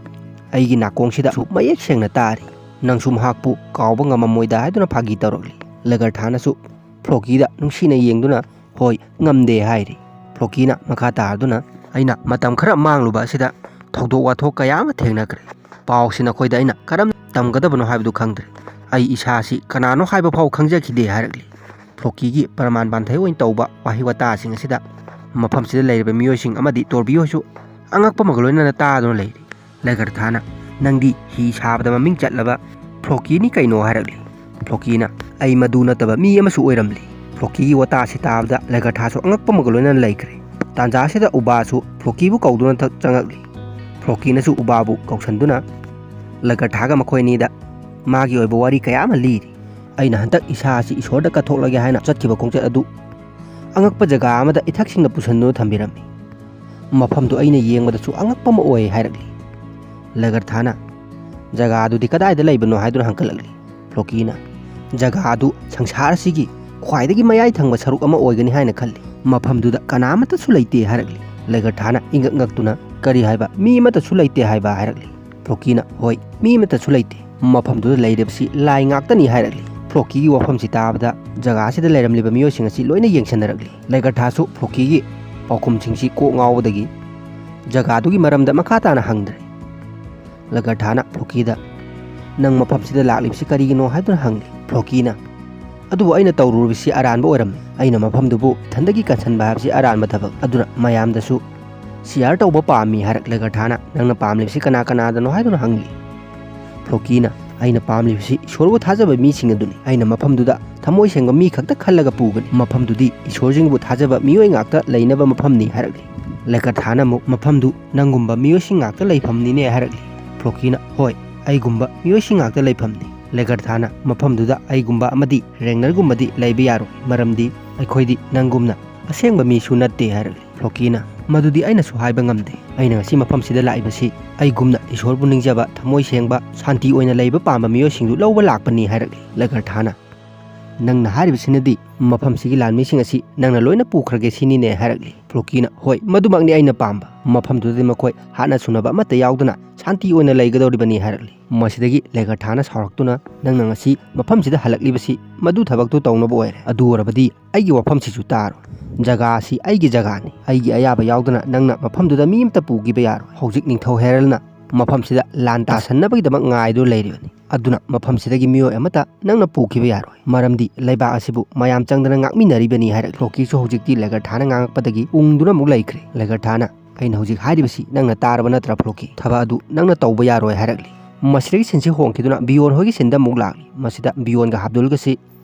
ꯑꯩꯒꯤ ꯅꯥꯀꯣꯡꯁꯤꯗꯁꯨ ꯃꯌꯦꯛ ꯁꯦꯡꯅ ꯇꯥꯔꯤ꯫ ꯅꯪꯁꯨ ꯃꯍꯥꯛꯄꯨ ꯀꯥꯎꯕ ꯉꯝꯃꯝꯃꯣꯏꯗ" ꯍꯥꯏꯗꯨꯅ ꯐꯥꯒꯤ ꯇꯧꯔꯛꯂꯤ꯫ ꯂꯦꯒꯔꯊꯥꯅꯁꯨ ꯐ꯭ꯂꯣꯀꯤꯗ ꯅꯨꯡꯁꯤꯅ ꯌꯦꯡꯗꯨꯅ, "ꯍꯣꯏ, ꯉꯝꯗꯦ" ꯍꯥꯏꯔꯤ꯫ ꯐ꯭ꯂꯣꯀꯤꯅ ꯃꯈꯥ ꯇꯥꯔꯗꯨꯅ, "ꯑꯩꯅ ꯃꯇꯝ ꯈꯔ ꯃꯥꯡꯂꯨꯕ ꯑꯁꯤꯗ ꯊꯧꯗꯣꯛ ꯋꯥꯊꯣꯛ ꯀꯌꯥ ꯑꯃ ꯊꯦꯡꯅꯈ꯭ꯔꯦ꯫ ꯄꯥꯎꯁꯤ ꯅꯈꯣꯏꯗ ꯑꯩꯅ ꯀꯔꯝ ꯇꯝꯒꯗꯕꯅꯣ ꯍꯥꯏꯕꯗꯨ ꯈꯪꯗ꯭ꯔꯦ꯫ ꯑꯩ ꯏꯁꯥꯁꯤ ꯀꯅꯥꯅꯣ ꯍꯥꯏꯕ ꯐꯥꯎ ꯈꯪꯖꯈꯤꯗꯦ" ꯍꯥꯏꯔꯛꯂꯤ꯫ ꯐ꯭ꯂꯣꯀꯤꯒꯤ ꯄ꯭ꯔꯃꯥꯟ ꯄꯥꯟꯊꯩ ꯑꯣꯏꯅ ꯇꯧꯕ ꯋꯥꯍꯩ ꯋꯥꯇꯥꯁꯤꯡ ꯑꯁꯤꯗ ꯃꯐꯝꯁꯤꯗ ꯂꯩꯔꯤꯕ ꯃꯤꯑꯣꯏꯁꯤꯡ ꯑꯃꯗꯤ ꯇꯣꯔꯕꯤ ꯍꯣꯏꯁꯨ ꯑꯉꯛꯄ ꯑꯃꯒ ꯂꯣꯏꯅꯅ ꯇꯥꯗꯨꯅ ꯂꯩꯔꯤ꯫ ꯂꯦꯒꯔꯊꯥꯅ, "ꯅꯪꯗꯤ ꯍꯤ ꯁꯥꯕꯗ ꯃꯃꯤꯡ ꯆꯠꯂꯕ ꯐ꯭ꯂꯣꯀꯤꯅꯤ ꯀꯩꯅꯣ?" ꯍꯥꯏꯔꯛꯂꯤ꯫ ꯐ꯭ꯂꯣꯀꯤꯅ, "ꯑꯩ ꯃꯗꯨ ꯅꯠꯇꯕ ꯃꯤ ꯑꯃꯁꯨ ꯑꯣꯏꯔꯝꯂꯤ꯫" ꯐ꯭ꯂꯣꯀꯤꯒꯤ ꯋꯥꯇꯥꯁꯤ ꯇꯥꯕꯗ ꯂꯦꯒꯔꯊꯥꯁꯨ ꯑꯉꯛꯄ ꯑꯃꯒ ꯂꯣꯏꯅꯅ ꯂꯩꯈ꯭ꯔꯦ꯫ ꯇꯥꯟꯖꯥ ꯑꯁꯤꯗ ꯎꯕꯥꯁꯨ ꯐ꯭ꯂꯣꯀꯤꯕꯨ ꯀꯧꯗꯨꯅ ꯊꯛ-, ꯆꯪꯉꯛꯂꯤ꯫ ꯐ꯭ꯂꯣꯀꯤꯅꯁꯨ ꯎꯕꯥꯕꯨ ꯀꯧꯁꯟꯗꯨꯅ, "ꯂꯦꯒꯔꯊꯥꯒ ꯃꯈꯣꯏ ꯑꯅꯤꯗ ꯃꯥꯒꯤ ꯑꯣꯏꯕ ꯋꯥꯔꯤ ꯀꯌꯥ ꯑꯃ ꯂꯤꯔꯤ꯫ ꯑꯩꯅ ꯍꯟꯗꯛ ꯏꯁꯥ ꯑꯁꯤ ꯏꯁꯣꯔꯗ ꯀꯠꯊꯣꯛꯂꯒꯦ ꯍꯥꯏꯅ ꯆꯠꯈꯤꯕ ꯈꯣꯡꯆꯠ ꯑꯗꯨ ꯑꯉꯛꯄ ꯖꯒꯥ ꯑꯃꯗ ꯏꯊꯛꯁꯤꯡꯅ ꯄꯨꯁꯟꯗꯨꯅ ꯊꯝꯕꯤꯔꯝꯃꯤ꯫ ꯃꯐꯝꯗꯨ ꯑꯩꯅ ꯌꯦꯡꯕꯗꯁꯨ ꯑꯉꯛꯄ ꯑꯃ ꯑꯣꯏ" ꯍꯥꯏꯔꯛꯂꯤ꯫ ꯂꯦꯒꯔꯊꯥꯅ, "ꯖꯒꯥ ꯑꯗꯨꯗꯤ ꯀꯗꯥꯏꯗ ꯂꯩꯕꯅꯣ?" ꯍꯥꯏꯗꯨꯅ ꯍꯪꯀꯠꯂꯛꯂꯤ꯫ ꯐ꯭ꯂꯣꯀꯤꯅ, "ꯖꯒꯥ ꯑꯗꯨ ꯁꯪꯁꯥꯔ ꯑꯁꯤꯒꯤ ꯈ꯭ꯋꯥꯏꯗꯒꯤ ꯃꯌꯥꯏ ꯊꯪꯕ ꯁꯔꯨꯛ ꯑꯃ ꯑꯣꯏꯒꯅꯤ ꯍꯥꯏꯅ ꯈꯜꯂꯤ꯫ ꯃꯐꯝꯗꯨꯗ ꯀꯅꯥ ꯑꯃꯠꯇꯁꯨ ꯂꯩꯇꯦ ꯍꯥꯏꯔꯛꯂꯤ꯫ ꯂꯩꯒꯔꯊꯥꯅ ꯏꯪꯉꯛ ꯉꯛꯇꯨꯅ, "ꯀꯔꯤ ꯍꯥꯏꯕ? ꯃꯤ ꯑꯃꯠꯇꯁꯨ ꯂꯩꯇꯦ ꯍꯥꯏꯕ?" ꯍꯥꯏꯔꯛꯂꯤ꯫ ꯐ꯭ꯂꯣꯀꯤꯅ, "ꯍꯣꯏ, ꯃꯤ ꯑꯃꯠꯇꯁꯨ ꯂꯩꯇꯦ꯫ ꯃꯐꯝꯗꯨꯗ ꯂꯩꯔꯤꯕꯁꯤ ꯂꯥꯏ ꯉꯥꯛꯇꯅꯤ" ꯍꯥꯏꯔꯛꯂꯤ꯫ ꯐ꯭ꯂꯣꯀꯤꯒꯤ ꯋꯥꯐꯝꯁꯤ ꯇꯥꯕꯗ ꯖꯒꯥ ꯑꯁꯤꯗ ꯂꯩꯔꯝꯂꯤꯕ ꯃꯤꯑꯣꯏꯁꯤꯡ ꯑꯁꯤ ꯂꯣꯏꯅ ꯌꯦꯡꯁꯤꯟꯅꯔꯛꯂꯤ꯫ ꯂꯩꯒꯔꯊꯥꯁꯨ ꯐ꯭ꯂꯣꯀꯤꯒꯤ ꯄꯥꯎꯈꯨꯝꯁꯤꯡꯁꯤ ꯀꯣꯛ ꯉꯥꯎꯕꯗꯒꯤ ꯖꯒꯥꯗꯨꯒꯤ ꯃꯔꯝꯗ ꯃꯈꯥ ꯇꯥꯅ ꯍꯪꯗ꯭ꯔꯦ꯫ ꯂꯩꯒꯔꯊꯥꯅ ꯐ꯭ꯂꯣꯀꯤꯗ, "ꯅꯪ ꯃꯐꯝꯁꯤꯗ ꯂꯥꯛꯂꯤꯕꯁꯤ ꯀꯔꯤꯒꯤꯅꯣ?" ꯍꯥꯏꯗꯨꯅ ꯍꯪꯂꯤ꯫ ꯐ꯭ꯂꯣꯀꯤꯅ, "ꯑꯗꯨꯕꯨ ꯑꯩꯅ ꯇꯧꯔꯨꯔꯤꯕꯁꯤ ꯑꯔꯥꯟꯕ ꯑꯣꯏꯔꯝꯃꯤ꯫ ꯑꯩꯅ ꯃꯐꯝꯗꯨꯕꯨ ꯏꯊꯟꯗꯒꯤ ꯀꯟꯁꯤꯟꯕ ꯍꯥꯏꯕꯁꯤ ꯑꯔꯥꯟꯕ ꯊꯕꯛ꯫ ꯑꯗꯨꯅ ꯃꯌꯥꯝꯗꯁꯨ ꯁꯤꯌꯥꯔ ꯇꯧꯕ ꯄꯥꯝꯃꯤ" ꯍꯥꯏꯔꯛ꯫ ꯂꯩꯒꯔꯊꯥꯅ, "ꯅꯪꯅ ꯄꯥꯝꯂꯤꯕꯁꯤ ꯀꯅꯥ ꯀꯅꯥꯗꯅꯣ?" ꯍꯥꯏꯗꯨꯅ ꯍꯪꯂꯤ꯫ ꯐ꯭ꯂꯣꯀꯤꯅ, "ꯑꯩꯅ ꯄꯥꯝꯂꯤꯕꯁꯤ ꯏꯁꯣꯔꯕꯨ ꯊꯥꯖꯕ ꯃꯤꯁꯤꯡ ꯑꯗꯨꯅꯤ꯫ ꯑꯩꯅ ꯃꯐꯝꯗꯨꯗ ꯊꯃꯣꯏ ꯁꯦꯡꯕ ꯃꯤ ꯈꯛꯇ ꯈꯜꯂꯒ ꯄꯨꯒꯅꯤ꯫ ꯃꯐꯝꯗꯨꯗꯤ ꯏꯁꯣꯔꯁꯤꯡꯕꯨ ꯊꯥꯖꯕ ꯃꯤꯑꯣꯏ ꯉꯥꯛꯇ ꯂꯩꯅꯕ ꯃꯐꯝꯅꯤ" ꯍꯥꯏꯔꯛꯂꯤ꯫ ꯂꯩꯒꯔꯊꯥꯅ ꯑꯃꯨꯛ, "ꯃꯐꯝꯗꯨ ꯅꯪꯒꯨꯝꯕ ꯃꯤꯑꯣꯏꯁꯤꯡ ꯉꯥꯛꯇ ꯂꯩꯐꯝꯅꯤꯅꯦ" ꯍꯥꯏꯔꯛꯂꯤ꯫ ꯐ꯭ꯂꯣꯀꯤꯅ, "ꯍꯣꯏ, ꯑꯩꯒꯨꯝꯕ ꯃꯤꯑꯣꯏꯁꯤꯡ ꯉꯥꯛꯇ ꯂꯩꯐꯝꯅꯤ"꯫ ꯂꯩꯒꯔꯊꯥꯅ, "ꯃꯐꯝꯗꯨꯗ ꯑꯩꯒꯨꯝꯕ ꯑꯃꯗꯤ ꯔꯦꯡꯅꯔꯒꯨꯝꯕꯗꯤ ꯂꯩꯕ ꯌꯥꯔꯣꯏ, ꯃꯔꯝꯗꯤ ꯑꯩꯈꯣꯏꯗꯤ ꯅꯪꯒꯨꯝꯅ ꯑꯁꯦꯡꯕ ꯃꯤꯁꯨ ꯅꯠꯇꯦ" ꯍꯥꯏꯔꯛꯂꯤ꯫ ꯐ꯭ꯂꯣꯀꯤꯅ, "ꯃꯗꯨꯗꯤ ꯑꯩꯅꯁꯨ ꯍꯥꯏꯕ ꯉꯝꯗꯦ꯫ ꯑꯩꯅ ꯉꯁꯤ ꯃꯐꯝꯁꯤꯗ ꯂꯥꯛꯏꯕꯁꯤ ꯑꯩꯒꯨꯝꯅ ꯏꯁꯣꯔꯕꯨ ꯅꯤꯡꯖꯕ, ꯊꯃꯣꯏ ꯁꯦꯡꯕ, ꯁꯥꯟꯇꯤ ꯑꯣꯏꯅ ꯂꯩꯕ ꯄꯥꯝꯕ ꯃꯤꯑꯣꯏꯁꯤꯡꯗꯨ ꯂꯧꯕ ꯂꯥꯛꯄꯅꯤ" ꯍꯥꯏꯔꯛꯂꯤ꯫ ꯂꯩꯒꯔꯊꯥꯅ, "ꯅꯪꯅ ꯍꯥꯏꯔꯤꯕꯁꯤꯅꯗꯤ ꯃꯐꯝꯁꯤꯒꯤ ꯂꯥꯟꯃꯤꯁꯤꯡ ꯑꯁꯤ ꯅꯪꯅ ꯂꯣꯏꯅ ꯄꯨꯈ꯭ꯔꯒꯦ ꯁꯤꯅꯤꯅꯦ" ꯍꯥꯏꯔꯛꯂꯤ꯫ ꯐ꯭ꯂꯣꯀꯤꯅ, "ꯍꯣꯏ, ꯃꯗꯨꯃꯛꯅꯤ ꯑꯩꯅ ꯄꯥꯝꯕ꯫ ꯃꯐꯝꯗꯨꯗꯗꯤ ꯃꯈꯣꯏ ꯍꯥꯠꯅ ꯁꯨꯅꯕ ꯑꯃꯠꯇ ꯌꯥꯎꯗꯅ ꯁꯥꯟꯇꯤ ꯑꯣꯏꯅ ꯂꯩꯒꯗꯧꯔꯤꯕꯅꯤ" ꯍꯥꯏꯔꯛꯂꯤ꯫ ꯃꯁꯤꯗꯒꯤ ꯂꯩꯒꯔꯊꯥꯅ ꯁꯥꯎꯔꯛꯇꯨꯅ, "ꯅꯪꯅ ꯉꯁꯤ ꯃꯐꯝꯁꯤꯗ ꯍꯜꯂꯛꯂꯤꯕꯁꯤ ꯃꯗꯨ ꯊꯕꯛꯇꯨ ꯇꯧꯅꯕ ꯑꯣꯏꯔꯦ꯫ ꯑꯗꯨ ꯑꯣꯏꯔꯕꯗꯤ ꯑꯩꯒꯤ ꯋꯥꯐꯝꯁꯤꯁꯨ ꯇꯥꯔꯣ꯫ ꯖꯒꯥ ꯑꯁꯤ ꯑꯩꯒꯤ ꯖꯒꯥꯅꯤ꯫ ꯑꯩꯒꯤ ꯑꯌꯥꯕ ꯌꯥꯎꯗꯅ ꯅꯪꯅ ꯃꯐꯝꯗꯨꯗ ꯃꯤ ꯑꯃꯠꯇ ꯄꯨꯈꯤꯕ ꯌꯥꯔꯣꯏ꯫ ꯍꯧꯖꯤꯛ ꯅꯤꯡꯊꯧ ꯍꯦꯔꯜꯅ ꯃꯐꯝꯁꯤꯗ ꯂꯥꯟ ꯇꯥꯁꯟꯅꯕꯒꯤꯗꯃꯛ ꯉꯥꯏꯗꯨꯅ ꯂꯩꯔꯤꯕꯅꯤ꯫ ꯑꯗꯨꯅ ꯃꯐꯝꯁꯤꯗꯒꯤ ꯃꯤꯑꯣꯏ ꯑꯃꯠꯇ ꯅꯪꯅ ꯄꯨꯈꯤꯕ ꯌꯥꯔꯣꯏ, ꯃꯔꯝꯗꯤ ꯂꯩꯕꯥꯛ ꯑꯁꯤꯕꯨ ꯃꯌꯥꯝ ꯆꯪꯗꯅ ꯉꯥꯛꯃꯤꯟꯅꯔꯤꯕꯅꯤ" ꯍꯥꯏꯔꯛꯂꯤ꯫ ꯐ꯭ꯂꯣꯀꯤꯁꯨ ꯍꯧꯖꯤꯛꯇꯤ ꯂꯩꯒꯔꯊꯥꯅ ꯉꯥꯡꯉꯛꯄꯗꯒꯤ ꯎꯪꯗꯨꯅ ꯑꯃꯨꯛ ꯂꯩꯈ꯭ꯔꯦ꯫ ꯂꯩꯒꯔꯊꯥꯅ, "ꯑꯩꯅ ꯍꯧꯖꯤꯛ ꯍꯥꯏꯔꯤꯕꯁꯤ ꯅꯪꯅ ꯇꯥꯔꯕ ꯅꯠꯇ꯭ꯔꯥ ꯐ꯭ꯂꯣꯀꯤ? ꯊꯕꯛ ꯑꯗꯨ ꯅꯪꯅ ꯇꯧꯕ ꯌꯥꯔꯣꯏ" ꯍꯥꯏꯔꯛꯂꯤ꯫ ꯃꯁꯤꯗꯒꯤ ꯁꯤꯟꯁꯤ ꯍꯣꯡꯈꯤꯗꯨꯅ ꯕꯤꯌꯣꯟ ꯍꯣꯏꯒꯤ ꯁꯤꯟꯗ ꯑꯃꯨꯛ ꯂꯥꯛꯂꯤ꯫ ꯃꯁꯤꯗ ꯕꯤꯌꯣꯟꯒ ꯍꯥꯕꯗꯨꯜꯒꯁꯤ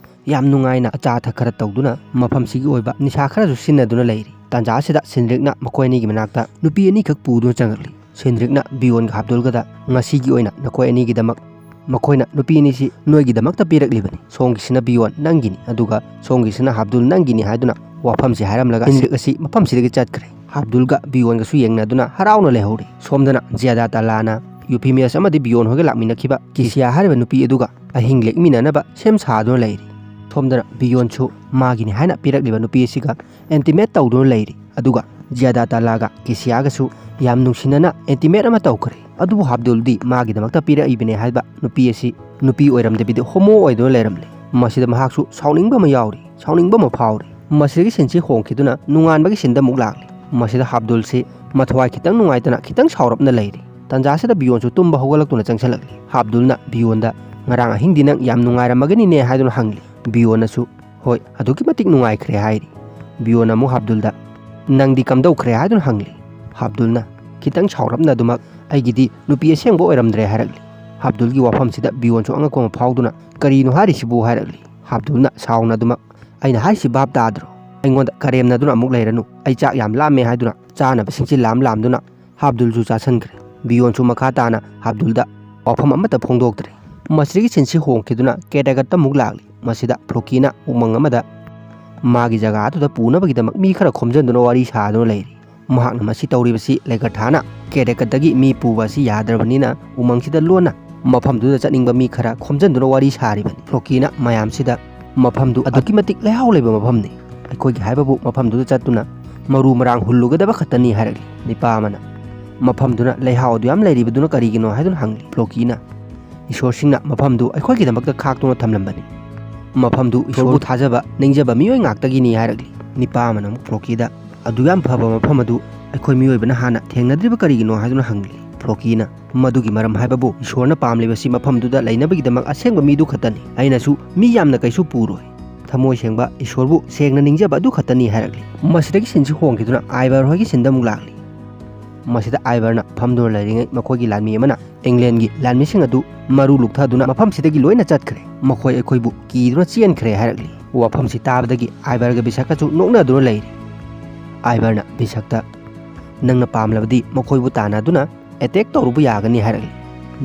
ꯌꯥꯝ ꯅꯨꯡꯉꯥꯏꯅ ꯑꯆꯥ ꯑꯊꯛ ꯈꯔ ꯇꯧꯗꯨꯅ ꯃꯐꯝꯁꯤꯒꯤ ꯑꯣꯏꯕ ꯅꯤꯁꯥ ꯈꯔꯁꯨ ꯁꯤꯖꯤꯟꯅꯗꯨꯅ ꯂꯩꯔꯤ꯫ ꯇꯥꯟꯖꯥ ꯑꯁꯤꯗ ꯁꯤꯟꯗ꯭ꯔꯤꯛꯅ ꯃꯈꯣꯏ ꯑꯅꯤꯒꯤ ꯃꯅꯥꯛꯇ ꯅꯨꯄꯤ ꯑꯅꯤꯈꯛ ꯄꯨꯗꯨꯅ ꯆꯪꯂꯛꯂꯤ꯫ ꯁꯤꯟꯗ꯭ꯔꯤꯛꯅ ꯕꯤꯌꯣꯟꯒ ꯍꯥꯕꯗꯨꯜꯒꯗ, "ꯉꯁꯤꯒꯤ ꯑꯣꯏꯅ ꯅꯈꯣꯏ ꯑꯅꯤꯒꯤꯗꯃꯛ, ꯃꯈꯣꯏꯅ ꯅꯨꯄꯤ ꯑꯅꯤꯁꯤ ꯅꯣꯏꯒꯤꯗꯃꯛꯇ ꯄꯤꯔꯛꯂꯤꯕꯅꯤ꯫ ꯁꯣꯝꯒꯤꯁꯤꯅ ꯕꯤꯌꯣꯟ ꯅꯪꯒꯤꯅꯤ, ꯑꯗꯨꯒ ꯁꯣꯝꯒꯤꯁꯤꯅ ꯍꯥꯕꯗꯨꯜ ꯅꯪꯒꯤꯅꯤ" ꯍꯥꯏꯗꯨꯅ ꯋꯥꯐꯝꯁꯤ ꯍꯥꯏꯔꯝꯂꯒ ꯁꯤꯟꯗ꯭ꯔꯤꯛ ꯑꯁꯤ ꯃꯐꯝꯁꯤꯗꯒꯤ ꯆꯠꯈ꯭ꯔꯦ꯫ ꯍꯥꯕꯗꯨꯜꯒ ꯕꯤꯌꯣꯟꯒꯁꯨ ꯌꯦꯡꯅꯗꯨꯅ ꯍꯔꯥꯎꯅ ꯂꯩꯍꯧꯔꯤ꯫ ꯁꯣꯝꯗꯅ ꯖꯤꯌꯥꯗꯥ ꯇꯂꯥꯅ ꯌꯨꯐꯤꯃꯤꯌꯁ ꯑꯃꯗꯤ ꯕꯤꯌꯣꯟ ꯍꯣꯏꯒ ꯂꯥꯛꯃꯤꯟꯅꯈꯤꯕ ꯀꯤꯁꯤꯌꯥ ꯍꯥꯏꯔꯤꯕ ꯅꯨꯄꯤ ꯑꯗꯨꯒ ꯑꯍꯤꯡ ꯂꯦꯛꯃꯤꯟꯅꯅꯕ ꯁꯦꯝ ꯁꯥꯗꯨꯅ ꯂꯩꯔꯤ꯫ ꯁꯣꯝꯗꯅ ꯕꯤꯌꯣꯟꯁꯨ ꯃꯥꯒꯤꯅꯤ ꯍꯥꯏꯅ ꯄꯤꯔꯛꯂꯤꯕ ꯅꯨꯄꯤ ꯑꯁꯤꯒ intimate ꯇꯧꯗꯨꯅ ꯂꯩꯔꯤ꯫ ꯑꯗꯨꯒ ꯖꯤꯌꯥꯗꯥ ꯇꯥꯂꯥꯒ ꯀꯦꯁꯤꯌꯥꯒꯁꯨ ꯌꯥꯝ ꯅꯨꯡꯁꯤꯅꯅ intimate ꯑꯃ ꯇꯧꯈ꯭ꯔꯦ꯫ ꯑꯗꯨꯕꯨ ꯍꯥꯞꯗꯨꯜꯗꯤ ꯃꯥꯒꯤꯗꯃꯛꯇ ꯄꯤꯔꯛꯏꯕꯅꯦ ꯍꯥꯏꯕ ꯅꯨꯄꯤ ꯑꯁꯤ ꯅꯨꯄꯤ ꯑꯣꯏꯔꯝꯗꯕꯤꯗ ꯍꯣꯃꯣ ꯑꯣꯏꯗꯨꯅ ꯂꯩꯔꯝꯂꯦ꯫ ꯃꯁꯤꯗ ꯃꯍꯥꯛꯁꯨ ꯁꯥꯎꯅꯤꯡꯕ ꯑꯃ ꯌꯥꯎꯔꯤ, ꯁꯥꯎꯅꯤꯡꯕ ꯑꯃ ꯐꯥꯎꯔꯤ꯫ ꯃꯁꯤꯗꯒꯤ ꯁꯤꯟꯁꯤ ꯍꯣꯡꯈꯤꯗꯨꯅ ꯅꯨꯡꯉꯥꯟꯕꯒꯤ ꯁꯤꯟꯗ ꯑꯃꯨꯛ ꯂꯥꯛꯂꯤ꯫ ꯃꯁꯤꯗ ꯍꯥꯞꯗꯨꯜꯁꯤ ꯃꯊꯋꯥꯏ ꯈꯤꯇꯪ ꯅꯨꯡꯉꯥꯏꯇꯅ ꯈꯤꯇꯪ ꯁꯥꯎꯔꯞꯅ ꯂꯩꯔꯤ꯫ ꯇꯟꯖꯥꯁꯤꯗ ꯕꯤꯌꯣꯟꯁꯨ ꯇꯨꯝꯕ ꯍꯧꯒꯠꯂꯛꯇꯨꯅ ꯆꯪꯁꯤꯜꯂꯛꯂꯤ꯫ ꯍꯥꯞꯗꯨꯜꯅ ꯕꯤꯌꯣꯟꯗ "ꯉꯔꯥꯡ ꯑꯍꯤꯡꯗꯤ ꯅꯪ ꯌꯥꯝ ꯅꯨꯡꯉꯥꯏꯔꯝꯃꯒꯅꯤꯅꯦ" ꯍꯥꯏꯗꯨꯅ ꯍꯪꯂꯤ꯫ ꯕꯤꯌꯣꯟꯅꯁꯨ "ꯍꯣꯏ, ꯑꯗꯨꯛꯀꯤ ꯃꯇꯤꯛ ꯅꯨꯡꯉꯥꯏꯈ꯭ꯔꯦ" ꯍꯥꯏꯔꯤ꯫ ꯕꯤꯌꯣꯟꯅ ꯑꯃꯨꯛ ꯍꯥꯞꯗꯨꯜꯗ "ꯅꯪꯗꯤ ꯀꯝꯗꯧꯈ꯭ꯔꯦ" ꯍꯥꯏꯗꯨꯅ ꯍꯪꯂꯤ꯫ ꯍꯥꯞꯗꯨꯜꯅ ꯈꯤꯇꯪ ꯁꯥꯎꯔꯞꯅ ꯑꯗꯨꯃꯛ "ꯑꯩꯒꯤꯗꯤ ꯅꯨꯄꯤ ꯑꯁꯦꯡꯕ ꯑꯣꯏꯔꯝꯗ꯭ꯔꯦ" ꯍꯥꯏꯔꯛꯂꯤ꯫ ꯍꯥꯞꯗꯨꯜꯒꯤ ꯋꯥꯐꯝꯁꯤꯗ ꯕꯤꯌꯣꯟꯁꯨ ꯑꯉꯛꯄ ꯑꯃ ꯐꯥꯎꯗꯨꯅ "ꯀꯔꯤꯅꯣ ꯍꯥꯏꯔꯤꯁꯤꯕꯨ?" ꯍꯥꯏꯔꯛꯂꯤ꯫ ꯍꯥꯞꯗꯨꯜꯅ ꯁꯥꯎꯅ ꯑꯗꯨꯃꯛ "ꯑꯩꯅ ꯍꯥꯏꯔꯤꯁꯤ ꯚꯥꯞ ꯇꯥꯗ꯭ꯔꯣ? ꯑꯩꯉꯣꯟꯗ ꯀꯔꯦꯝꯅꯗꯨꯅ ꯑꯃꯨꯛ ꯂꯩꯔꯅꯨ꯫ ꯑꯩ ꯆꯥꯛ ꯌꯥꯝ ꯂꯥꯝꯃꯦ" ꯍꯥꯏꯗꯨꯅ ꯆꯥꯅꯕꯁꯤꯡꯁꯤ ꯂꯥꯝ ꯂꯥꯝꯗꯨꯅ ꯍꯥꯞꯗꯨꯜꯁꯨ ꯆꯥꯁꯤꯟꯈ꯭ꯔꯦ꯫ ꯕꯤꯌꯣꯟꯁꯨ ꯃꯈꯥ ꯇꯥꯅ ꯍꯥꯞꯗꯨꯜꯗ ꯋꯥꯐꯝ ꯑꯃꯠꯇ ꯐꯣꯡꯗꯣꯛꯇ꯭ꯔꯦ꯫ ꯃꯁꯤꯗꯒꯤ ꯁꯤꯟꯁꯤ ꯍꯣꯡꯈꯤꯗꯨꯅ ꯀꯦꯗꯥꯒꯠꯇ ꯑꯃꯨꯛ ꯂꯥꯛꯂꯤ꯫ ꯃꯁꯤꯗ ꯐ꯭ꯂꯣꯀꯤꯅ ꯎꯃꯪ ꯑꯃꯗ ꯃꯥꯒꯤ ꯖꯒꯥ ꯑꯗꯨꯗ ꯄꯨꯅꯕꯒꯤꯗꯃꯛ ꯃꯤ ꯈꯔ ꯈꯣꯝꯖꯤꯟꯗꯨꯅ ꯋꯥꯔꯤ ꯁꯥꯗꯨꯅ ꯂꯩꯔꯤ꯫ ꯃꯍꯥꯛꯅ ꯃꯁꯤ ꯇꯧꯔꯤꯕꯁꯤ ꯂꯩꯒꯠꯊꯥꯅ ꯀꯦꯗꯦꯀꯠꯇꯒꯤ ꯃꯤ ꯄꯨꯕ ꯑꯁꯤ ꯌꯥꯗ꯭ꯔꯕꯅꯤꯅ ꯎꯃꯪꯁꯤꯗ ꯂꯣꯟꯅ ꯃꯐꯝꯗꯨꯗ ꯆꯠꯅꯤꯡꯕ ꯃꯤ ꯈꯔ ꯈꯣꯝꯖꯤꯟꯗꯨꯅ ꯋꯥꯔꯤ ꯁꯥꯔꯤꯕꯅꯤ꯫ ꯐ꯭ꯂꯣꯀꯤꯅ ꯃꯌꯥꯝꯁꯤꯗ "ꯃꯐꯝꯗꯨ ꯑꯗꯨꯛꯀꯤ ꯃꯇꯤꯛ ꯂꯩꯍꯥꯎ ꯂꯩꯕ ꯃꯐꯝꯅꯤ꯫ ꯑꯩꯈꯣꯏꯒꯤ ꯍꯥꯏꯕꯕꯨ ꯃꯐꯝꯗꯨꯗ ꯆꯠꯇꯨꯅ ꯃꯔꯨ ꯃꯔꯥꯡ ꯍꯨꯜꯂꯨꯒꯗꯕ ꯈꯛꯇꯅꯤ" ꯍꯥꯏꯔꯛꯂꯤ꯫ ꯅꯤꯄꯥ ꯑꯃꯅ "ꯃꯐꯝꯗꯨꯅ ꯂꯩꯍꯥꯎ ꯑꯗꯨ ꯌꯥꯝ ꯂꯩꯔꯤꯕꯗꯨꯅ ꯀꯔꯤꯒꯤꯅꯣ?" ꯍꯥꯏꯗꯨꯅ ꯍꯪꯂꯤ꯫ ꯐ꯭ꯂꯣꯀꯤꯅ "ꯏꯁꯣꯔꯁꯤꯡꯅ ꯃꯐꯝꯗꯨ ꯑꯩꯈꯣꯏꯒꯤꯗꯃꯛꯇ ꯈꯥꯛꯇꯨꯅ ꯊꯝꯂꯝꯕꯅꯤ꯫ ꯃꯐꯝꯗꯨ ꯏꯁꯣꯔꯕꯨ ꯊꯥꯖꯕ, ꯅꯤꯡꯖꯕ ꯃꯤꯑꯣꯏ ꯉꯥꯛꯇꯒꯤꯅꯤ" ꯍꯥꯏꯔꯛꯂꯤ꯫ ꯅꯤꯄꯥ ꯑꯃꯅ ꯑꯃꯨꯛ ꯐ꯭ꯂꯣꯀꯤꯗ "ꯑꯗꯨ ꯌꯥꯝ ꯐꯕ ꯃꯐꯝ ꯑꯗꯨ ꯑꯩꯈꯣꯏ ꯃꯤꯑꯣꯏꯕꯅ ꯍꯥꯟꯅ ꯊꯦꯡꯅꯗ꯭ꯔꯤꯕ ꯀꯔꯤꯒꯤꯅꯣ?" ꯍꯥꯏꯗꯨꯅ ꯍꯪꯂꯤ꯫ ꯐ꯭ꯂꯣꯀꯤꯅ "ꯃꯗꯨꯒꯤ ꯃꯔꯝ ꯍꯥꯏꯕꯕꯨ ꯏꯁꯣꯔꯅ ꯄꯥꯝꯂꯤꯕꯁꯤ ꯃꯐꯝꯗꯨꯗ ꯂꯩꯅꯕꯒꯤꯗꯃꯛ ꯑꯁꯦꯡꯕ ꯃꯤꯗꯨ ꯈꯛꯇꯅꯤ꯫ ꯑꯩꯅꯁꯨ ꯃꯤ ꯌꯥꯝꯅ ꯀꯩꯁꯨ ꯄꯨꯔꯣꯏ꯫ ꯊꯃꯣꯏ ꯁꯦꯡꯕ ꯏꯁꯣꯔꯕꯨ ꯁꯦꯡꯅ ꯅꯤꯡꯖꯕ ꯑꯗꯨ ꯈꯛꯇꯅꯤ" ꯍꯥꯏꯔꯛꯂꯤ꯫ ꯃꯁꯤꯗꯒꯤ ꯁꯤꯟꯁꯤ ꯍꯣꯡꯈꯤꯗꯨꯅ ꯑꯥꯏꯕꯔ ꯍꯣꯏꯒꯤ ꯁꯤꯟꯗ ꯑꯃꯨꯛ ꯂꯥꯛꯂꯤ꯫ ꯃꯁꯤꯗ ꯑꯥꯏꯕꯔꯅ ꯐꯝꯗꯨꯅ ꯂꯩꯔꯤꯉꯩ ꯃꯈꯣꯏꯒꯤ ꯂꯥꯟꯃꯤ ꯑꯃꯅ "ꯏꯪꯂꯦꯟꯒꯤ ꯂꯥꯟꯃꯤꯁꯤꯡ ꯑꯗꯨ ꯃꯔꯨ ꯂꯨꯛꯊꯗꯨꯅ ꯃꯐꯝꯁꯤꯗꯒꯤ ꯂꯣꯏꯅ ꯆꯠꯈ꯭ꯔꯦ꯫ ꯃꯈꯣꯏ ꯑꯩꯈꯣꯏꯕꯨ ꯀꯤꯗꯨꯅ ꯆꯦꯟꯈ꯭ꯔꯦ" ꯍꯥꯏꯔꯛꯂꯤ꯫ ꯋꯥꯐꯝꯁꯤ ꯇꯥꯕꯗꯒꯤ ꯑꯥꯏꯕꯔꯒ ꯕꯤꯁꯛꯀꯁꯨ ꯅꯣꯛꯅꯗꯨꯅ ꯂꯩꯔꯤ꯫ ꯑꯥꯏꯕꯔꯅ ꯕꯤꯁꯛꯇ "ꯅꯪꯅ ꯄꯥꯝꯂꯕꯗꯤ ꯃꯈꯣꯏꯕꯨ ꯇꯥꯟꯅꯗꯨꯅ ꯑꯦꯇꯦꯛ ꯇꯧꯔꯨꯕ ꯌꯥꯒꯅꯤ" ꯍꯥꯏꯔꯛꯂꯤ꯫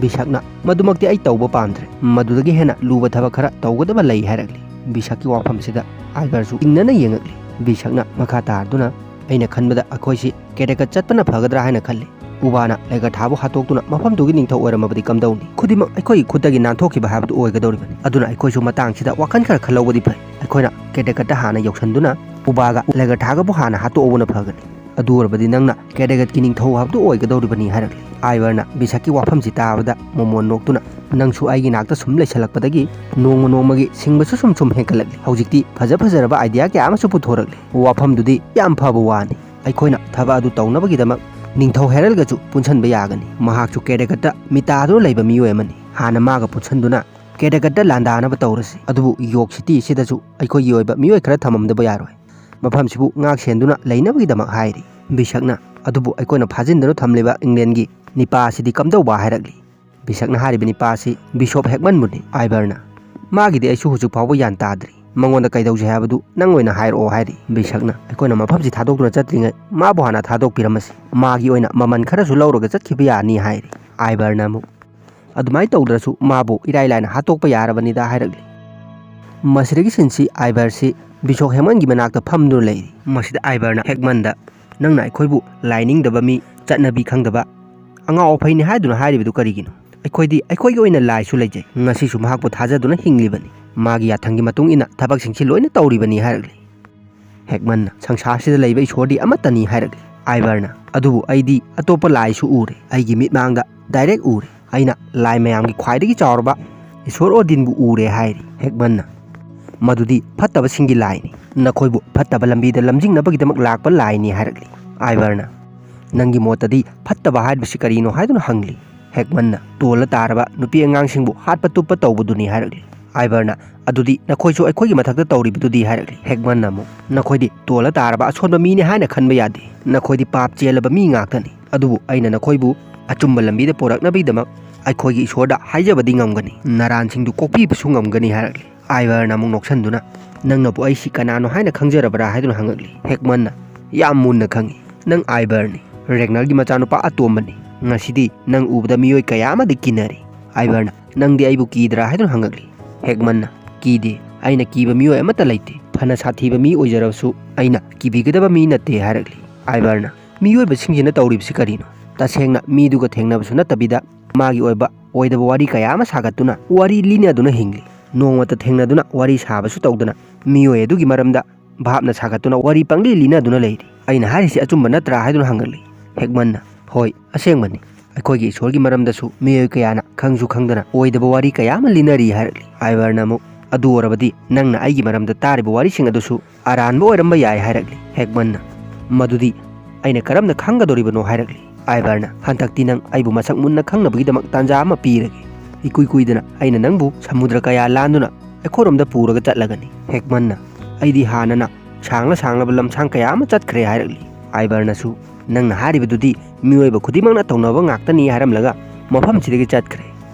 ꯕꯤꯁꯛꯅ "ꯃꯗꯨꯃꯛꯇꯤ ꯑꯩ ꯇꯧꯕ ꯄꯥꯝꯗ꯭ꯔꯦ꯫ ꯃꯗꯨꯗꯒꯤ ꯍꯦꯟꯅ ꯂꯨꯕ ꯊꯕꯛ ꯈꯔ ꯇꯧꯒꯗꯕ ꯂꯩ" ꯍꯥꯏꯔꯛꯂꯤ꯫ ꯕꯤꯁꯛꯀꯤ ꯋꯥꯐꯝꯁꯤꯗ ꯑꯥꯏꯕꯔꯁꯨ ꯆꯤꯡꯅꯅ ꯌꯦꯡꯉꯛꯂꯤ꯫ ꯕꯤꯁꯛꯅ ꯃꯈꯥ ꯇꯥꯔꯗꯨꯅ "ꯑꯩꯅ ꯈꯟꯕꯗ ꯑꯩꯈꯣꯏꯁꯤ ꯀꯦꯗꯦꯀꯠ ꯆꯠꯄꯅ ꯐꯒꯗ꯭ꯔꯥ ꯍꯥꯏꯅ ꯈꯜꯂꯤ꯫ ꯄꯨꯕꯥꯅ ꯂꯦꯒꯔꯊꯥꯕꯨ ꯍꯥꯠꯇꯣꯛꯇꯨꯅ ꯃꯐꯝꯗꯨꯒꯤ ꯅꯤꯡꯊꯧ ꯑꯣꯏꯔꯝꯃꯕꯗꯤ ꯀꯝꯗꯧꯅꯤ? ꯈꯨꯗꯤꯡꯃꯛ ꯑꯩꯈꯣꯏꯒꯤ ꯈꯨꯠꯇꯒꯤ ꯅꯥꯟꯊꯣꯛꯈꯤꯕ ꯍꯥꯏꯕꯗꯨ ꯑꯣꯏꯒꯗꯧꯔꯤꯕꯅꯤ꯫ ꯑꯗꯨꯅ ꯑꯩꯈꯣꯏꯁꯨ ꯃꯇꯥꯡꯁꯤꯗ ꯋꯥꯈꯜ ꯈꯔ ꯈꯜꯍꯧꯕꯗꯤ ꯐꯩ꯫ ꯑꯩꯈꯣꯏꯅ ꯀꯦꯗꯦꯒꯠꯇ ꯍꯥꯟꯅ ꯌꯧꯁꯟꯗꯨꯅ ꯄꯨꯕꯥꯒ ꯂꯦꯒꯔꯊꯥꯒꯕꯨ ꯍꯥꯟꯅ ꯍꯥꯠꯇꯣꯛꯍꯧꯕꯅ ꯐꯒꯅꯤ꯫ ꯑꯗꯨ ꯑꯣꯏꯔꯕꯗꯤ ꯅꯪꯅ ꯀꯦꯗꯦꯒꯠꯀꯤ ꯅꯤꯡꯊꯧ ꯍꯥꯏꯕꯗꯨ ꯑꯣꯏꯒꯗꯧꯔꯤꯕꯅꯤ ꯍꯥꯏꯔꯛꯂꯤ꯫ ꯑꯥꯏꯕꯔꯅ ꯕꯤꯁꯛꯀꯤ ꯋꯥꯐꯝꯁꯤ ꯇꯥꯕꯗ ꯃꯣꯃꯣꯟ ꯅꯣꯛꯇꯨꯅ, "ꯅꯪꯁꯨ ꯑꯩꯒꯤ ꯅꯥꯛꯇ ꯁꯨꯝ ꯂꯩꯁꯜꯂꯛꯄꯗꯒꯤ ꯅꯣꯡꯃ ꯅꯣꯡꯃꯒꯤ ꯁꯤꯡꯕꯁꯨ ꯁꯨꯝ ꯁꯨꯝ ꯍꯦꯟꯒꯠꯂꯛꯂꯤ꯫ ꯍꯧꯖꯤꯛꯇꯤ ꯐꯖ ꯐꯖꯔꯕ ꯑꯥꯏꯗꯤꯌꯥ ꯀꯌꯥ ꯑꯃꯁꯨ ꯄꯨꯊꯣꯔꯛꯂꯤ꯫ ꯋꯥꯐꯝꯗꯨꯗꯤ ꯌꯥꯝ ꯐꯕ ꯋꯥꯅꯤ꯫ ꯑꯩꯈꯣꯏꯅ ꯊꯕꯛ ꯑꯗꯨ ꯇꯧꯅꯕꯒꯤꯗꯃꯛ ꯅꯤꯡꯊꯧ ꯍꯦꯔꯜꯒꯁꯨ ꯄꯨꯟꯁꯟꯕ ꯌꯥꯒꯅꯤ꯫ ꯃꯍꯥꯛꯁꯨ ꯀꯦꯗꯦꯒꯠꯇ ꯃꯤꯇꯥꯗꯨꯅ ꯂꯩꯕ ꯃꯤꯑꯣꯏ ꯑꯃꯅꯤ꯫ ꯍꯥꯟꯅ ꯃꯥꯒ ꯄꯨꯟꯁꯟꯗꯨꯅ ꯀꯦꯗꯦꯒꯠꯇ ꯂꯥꯟꯗꯥꯅꯕ ꯇꯧꯔꯁꯤ꯫ ꯑꯗꯨꯕꯨ ꯌꯣꯛ ꯁꯤꯇꯤ ꯑꯁꯤꯗꯁꯨ ꯑꯩꯈꯣꯏꯒꯤ ꯑꯣꯏꯕ ꯃꯤꯑꯣꯏ ꯈꯔ ꯊꯝꯃꯝꯗꯕ ꯌꯥꯔꯣꯏ꯫ ꯃꯐꯝꯁꯤꯕꯨ ꯉꯥꯛ ꯁꯦꯟꯗꯨꯅ ꯂꯩꯅꯕꯒꯤꯗꯃꯛ ꯍꯥꯏꯔꯤ꯫" ꯕꯤꯁꯛꯅ, "ꯑꯗꯨꯕꯨ ꯑꯩꯈꯣꯏꯅ ꯐꯥꯖꯤꯟꯗꯨꯅ ꯊꯝꯂꯤꯕ ꯏꯪꯂꯦꯟꯒꯤ ꯅꯤꯄꯥ ꯑꯁꯤꯗꯤ ꯀꯝꯗꯧꯕ?" ꯍꯥꯏꯔꯛꯂꯤ꯫ ꯕꯤꯁꯛꯅ ꯍꯥꯏꯔꯤꯕ ꯅꯤꯄꯥ ꯑꯁꯤ ꯕꯤꯁꯣꯞ ꯍꯦꯛꯃꯟꯕꯨꯅꯤ꯫ ꯑꯥꯏꯕꯔꯅ, "ꯃꯥꯒꯤꯗꯤ ꯑꯩꯁꯨ ꯍꯧꯖꯤꯛ ꯐꯥꯎꯕ ꯒ꯭ꯌꯥꯟ ꯇꯥꯗ꯭ꯔꯤ꯫ ꯃꯉꯣꯟꯗ ꯀꯩꯗꯧꯁꯦ ꯍꯥꯏꯕꯗꯨ ꯅꯪ ꯑꯣꯏꯅ ꯍꯥꯏꯔꯛꯑꯣ," ꯍꯥꯏꯔꯤ꯫ ꯕꯤꯁꯛꯅ, "ꯑꯩꯈꯣꯏꯅ ꯃꯐꯝꯁꯤ ꯊꯥꯗꯣꯛꯇꯨꯅ ꯆꯠꯇ꯭ꯔꯤꯉꯩ ꯃꯥꯕꯨ ꯍꯥꯟꯅ ꯊꯥꯗꯣꯛꯄꯤꯔꯝꯃꯁꯤ꯫ ꯃꯥꯒꯤ ꯑꯣꯏꯅ ꯃꯃꯜ ꯈꯔꯁꯨ ꯂꯧꯔꯒ ꯆꯠꯈꯤꯕ ꯌꯥꯅꯤ," ꯍꯥꯏꯔꯤ꯫ ꯑꯥꯏꯕꯔꯅ ꯑꯃꯨꯛ, "ꯑꯗꯨꯃꯥꯏꯅ ꯇꯧꯗ꯭ꯔꯁꯨ ꯃꯥꯕꯨ ꯏꯔꯥꯏ ꯂꯥꯏꯅ ꯍꯥꯠꯇꯣꯛꯄ ꯌꯥꯔꯕꯅꯤꯗ," ꯍꯥꯏꯔꯛꯂꯤ꯫ ꯃꯁꯤꯗꯒꯤ ꯁꯤꯟꯁꯤ ꯑꯥꯏꯕꯔꯁꯤ ꯕꯤꯁꯣꯞ ꯍꯦꯛꯃꯟꯒꯤ ꯃꯅꯥꯛꯇ ꯐꯝꯗꯨꯅ ꯂꯩꯔꯤ꯫ ꯃꯁꯤꯗ ꯑꯥꯏꯕꯔꯅ ꯍꯦꯛꯃꯟꯗ, "ꯅꯪꯅ ꯑꯩꯈꯣꯏꯕꯨ ꯂꯥꯏ ꯅꯤꯡꯗꯕ ꯃꯤ, ꯆꯠꯅꯕꯤ ꯈꯪꯗꯕ, ꯑꯉꯥꯎ ꯑꯐꯩꯅꯤ ꯍꯥꯏꯗꯨꯅ ꯍꯥꯏꯔꯤꯕꯗꯨ ꯀꯔꯤꯒꯤꯅꯣ? ꯑꯩꯈꯣꯏꯗꯤ ꯑꯩꯈꯣꯏꯒꯤ ꯑꯣꯏꯅ ꯂꯥꯏꯁꯨ ꯂꯩꯖꯩ꯫ ꯉꯁꯤꯁꯨ ꯃꯍꯥꯛꯄꯨ ꯊꯥꯖꯗꯨꯅ ꯍꯤꯡꯂꯤꯕꯅꯤ꯫ ꯃꯥꯒꯤ ꯌꯥꯊꯪꯒꯤ ꯃꯇꯨꯡ ꯏꯟꯅ ꯊꯕꯛꯁꯤꯡꯁꯤ ꯂꯣꯏꯅ ꯇꯧꯔꯤꯕꯅꯤ," ꯍꯥꯏꯔꯛꯂꯤ꯫ ꯍꯦꯛꯃꯟꯅ, "ꯁꯪꯁꯥꯔꯁꯤꯗ ꯂꯩꯕ ꯏꯁꯣꯔꯗꯤ ꯑꯃꯠꯇꯅꯤ," ꯍꯥꯏꯔꯛꯂꯤ꯫ ꯑꯥꯏꯕꯔꯅ, "ꯑꯗꯨꯕꯨ ꯑꯩꯗꯤ ꯑꯇꯣꯞꯄ ꯂꯥꯏꯁꯨ ꯎꯔꯦ꯫ ꯑꯩꯒꯤ ꯃꯤꯠꯃꯥꯡꯗ ꯗꯥꯏꯔꯦꯛ ꯎꯔꯦ꯫ ꯑꯩꯅ ꯂꯥꯏ ꯃꯌꯥꯝꯒꯤ ꯈ꯭ꯋꯥꯏꯗꯒꯤ ꯆꯥꯎꯔꯕ ꯏꯁꯣꯔ ꯑꯣꯗꯤꯟꯕꯨ ꯎꯔꯦ," ꯍꯥꯏꯔꯤ꯫ ꯍꯦꯛꯃꯟꯅ, "ꯃꯗꯨꯗꯤ ꯐꯠꯇꯕꯁꯤꯡꯒꯤ ꯂꯥꯏꯅꯤ꯫ ꯅꯈꯣꯏꯕꯨ ꯐꯠꯇꯕ ꯂꯝꯕꯤꯗ ꯂꯝꯖꯤꯡꯅꯕꯒꯤꯗꯃꯛ ꯂꯥꯛꯄ ꯂꯥꯏꯅꯤ," ꯍꯥꯏꯔꯛꯂꯤ꯫ ꯑꯥꯏꯕꯔꯅ, "ꯅꯪꯒꯤ ꯃꯣꯠꯇꯗꯤ ꯐꯠꯇꯕ ꯍꯥꯏꯕꯁꯤ ꯀꯔꯤꯅꯣ?" ꯍꯥꯏꯗꯨꯅ ꯍꯪꯂꯤ꯫ ꯍꯦꯛꯃꯟꯅ, "ꯇꯣꯜꯂ ꯇꯥꯔꯕ ꯅꯨꯄꯤ ꯑꯉꯥꯡꯁꯤꯡꯕꯨ ꯍꯥꯠꯄ ꯇꯨꯞꯄ ꯇꯧꯕꯗꯨꯅꯤ," ꯍꯥꯏꯔꯛꯂꯤ꯫ ꯑꯥꯏꯕꯔꯅ, "ꯑꯗꯨꯗꯤ ꯅꯈꯣꯏꯁꯨ ꯑꯩꯈꯣꯏꯒꯤ ꯃꯊꯛꯇ ꯇꯧꯔꯤꯕꯗꯨꯗꯤ?" ꯍꯥꯏꯔꯛꯂꯤ꯫ ꯍꯦꯛꯃꯟꯅ ꯑꯃꯨꯛ, "ꯅꯈꯣꯏꯗꯤ ꯇꯣꯜꯂ ꯇꯥꯔꯕ ꯑꯁꯣꯟꯕ ꯃꯤꯅꯤ ꯍꯥꯏꯅ ꯈꯟꯕ ꯌꯥꯗꯦ꯫ ꯅꯈꯣꯏꯗꯤ ꯄꯥꯞ ꯆꯦꯜꯂꯕ ꯃꯤ ꯉꯥꯛꯇꯅꯤ꯫ ꯑꯗꯨꯕꯨ ꯑꯩꯅ ꯅꯈꯣꯏꯕꯨ ꯑꯆꯨꯝꯕ ꯂꯝꯕꯤꯗ ꯄꯨꯔꯛꯅꯕꯒꯤꯗꯃꯛ ꯑꯩꯈꯣꯏꯒꯤ ꯏꯁꯣꯔꯗ ꯍꯥꯏꯖꯕꯗꯤ ꯉꯝꯒꯅꯤ, ꯅꯔꯥꯟꯁꯤꯡꯗꯨ ꯀꯣꯛꯄꯤꯕꯁꯨ ꯉꯝꯒꯅꯤ," ꯍꯥꯏꯔꯛꯂꯤ꯫ ꯑꯥꯏꯕꯔꯅ ꯑꯃꯨꯛ ꯅꯣꯛꯁꯟꯗꯨꯅ, "ꯅꯪꯅꯕꯨ ꯑꯩꯁꯤ ꯀꯅꯥꯅꯣ ꯍꯥꯏꯅ ꯈꯪꯖꯔꯕ꯭ꯔꯥ?" ꯍꯥꯏꯗꯨꯅ ꯍꯪꯉꯛꯂꯤ꯫ ꯍꯦꯛꯃꯟꯅ, "ꯌꯥꯝ ꯃꯨꯟꯅ ꯈꯪꯏ꯫ ꯅꯪ ꯑꯥꯏꯕꯔꯅꯤ, ꯔꯦꯒꯅꯔꯒꯤ ꯃꯆꯥꯅꯨꯄꯥ ꯑꯇꯣꯝꯕꯅꯤ꯫ ꯉꯁꯤꯗꯤ ꯅꯪ ꯎꯕꯗ ꯃꯤꯑꯣꯏ ꯀꯌꯥ ꯑꯃꯗꯤ ꯀꯤꯅꯔꯤ꯫" ꯑꯥꯏꯕꯔꯅ, "ꯅꯪꯗꯤ ꯑꯩꯕꯨ ꯀꯤꯗ꯭ꯔꯥ?" ꯍꯥꯏꯗꯨꯅ ꯍꯪꯉꯛꯂꯤ꯫ ꯍꯦꯛꯃꯟꯅ, "ꯀꯤꯗꯦ꯫ ꯑꯩꯅ ꯀꯤꯕ ꯃꯤꯑꯣꯏ ꯑꯃꯠꯇ ꯂꯩꯇꯦ꯫ ꯐꯅ ꯁꯥꯊꯤꯕ ꯃꯤ ꯑꯣꯏꯖꯔꯕꯁꯨ ꯑꯩꯅ ꯀꯤꯕꯤꯒꯗꯕ ꯃꯤ ꯅꯠꯇꯦ," ꯍꯥꯏꯔꯛꯂꯤ꯫ ꯑꯥꯏꯕꯔꯅ, "ꯃꯤꯑꯣꯏꯕꯁꯤꯡꯁꯤꯅ ꯇꯧꯔꯤꯕꯁꯤ ꯀꯔꯤꯅꯣ? ꯇꯁꯦꯡꯅ ꯃꯤꯗꯨꯒ ꯊꯦꯡꯅꯕꯁꯨ ꯅꯠꯇꯕꯤꯗ ꯃꯥꯒꯤ ꯑꯣꯏꯕ ꯑꯣꯏꯗꯕ ꯋꯥꯔꯤ ꯀꯌꯥ ꯑꯃ ꯁꯥꯒꯠꯇꯨꯅ ꯋꯥꯔꯤ ꯂꯤꯅꯗꯨꯅ ꯍꯤꯡꯂꯤ꯫ ꯅꯣꯡꯃꯇ ꯊꯦꯡꯅꯗꯨꯅ ꯋꯥꯔꯤ ꯁꯥꯕꯁꯨ ꯇꯧꯗꯅ ꯃꯤꯑꯣꯏ ꯑꯗꯨꯒꯤ ꯃꯔꯝꯗ ꯚꯥꯞꯅ ꯁꯥꯒꯠꯇꯨꯅ ꯋꯥꯔꯤ ꯄꯪꯂꯤ ꯂꯤꯅꯗꯨꯅ ꯂꯩꯔꯤ꯫ ꯑꯩꯅ ꯍꯥꯏꯔꯤꯁꯤ ꯑꯆꯨꯝꯕ ꯅꯠꯇ꯭ꯔꯥ ꯍꯥꯏꯗꯨꯅ ꯍꯪꯂꯛꯂꯤ꯫ ꯍꯦꯛꯃꯟꯅ, "ꯍꯣꯏ, ꯑꯁꯦꯡꯕꯅꯤ꯫ ꯑꯩꯈꯣꯏꯒꯤ ꯏꯁꯣꯔꯒꯤ ꯃꯔꯝꯗꯁꯨ ꯃꯤꯑꯣꯏ ꯀꯌꯥꯅ ꯈꯪꯁꯨ ꯈꯪꯗꯅ ꯑꯣꯏꯗꯕ ꯋꯥꯔꯤ ꯀꯌꯥ ꯑꯃ ꯂꯤꯅꯔꯤ" ꯍꯥꯏꯔꯛꯂꯤ꯫ ꯑꯥꯏꯕꯔꯅ ꯑꯃꯨꯛ, "ꯑꯗꯨ ꯑꯣꯏꯔꯕꯗꯤ ꯅꯪꯅ ꯑꯩꯒꯤ ꯃꯔꯝꯗ ꯇꯥꯔꯤꯕ ꯋꯥꯔꯤꯁꯤꯡ ꯑꯗꯨꯁꯨ ꯑꯔꯥꯟꯕ ꯑꯣꯏꯔꯝꯕ ꯌꯥꯏ" ꯍꯥꯏꯔꯛꯂꯤ꯫ ꯍꯦꯛꯃꯟꯅ, "ꯃꯗꯨꯗꯤ ꯑꯩꯅ ꯀꯔꯝꯅ ꯈꯪꯒꯗꯧꯔꯤꯕꯅꯣ?" ꯍꯥꯏꯔꯛꯂꯤ꯫ ꯑꯥꯏꯕꯔꯅ, "ꯍꯟꯗꯛꯇꯤ ꯅꯪ ꯑꯩꯕꯨ ꯃꯁꯛ ꯃꯨꯟꯅ ꯈꯪꯅꯕꯒꯤꯗꯃꯛ ꯇꯥꯟꯖꯥ ꯑꯃ ꯄꯤꯔꯒꯦ꯫ ꯏꯀꯨꯏ ꯀꯨꯏꯗꯅ ꯑꯩꯅ ꯅꯪꯕꯨ ꯁꯃꯨꯗ꯭ꯔ ꯀꯌꯥ ꯂꯥꯟꯗꯨꯅ ꯑꯩꯈꯣꯏꯔꯣꯝꯗ ꯄꯨꯔꯒ ꯆꯠꯂꯒꯅꯤ"꯫ ꯍꯦꯛꯃꯟꯅ, "ꯑꯩꯗꯤ ꯍꯥꯟꯅꯅ ꯁꯥꯡꯂ ꯁꯥꯡꯂꯕ ꯂꯝꯁꯥꯡ ꯀꯌꯥ ꯑꯃ ꯆꯠꯈ꯭ꯔꯦ" ꯍꯥꯏꯔꯛꯂꯤ꯫ ꯑꯥꯏꯕꯔꯅꯁꯨ, "ꯅꯪꯅ ꯍꯥꯏꯔꯤꯕꯗꯨꯗꯤ ꯃꯤꯑꯣꯏꯕ ꯈꯨꯗꯤꯡꯃꯛꯅ ꯇꯧꯅꯕ ꯉꯥꯛꯇꯅꯤ" ꯍꯥꯏꯔꯝꯂꯒ ꯃꯐꯝꯁꯤꯗꯒꯤ ꯆꯠꯈ꯭ꯔꯦ꯫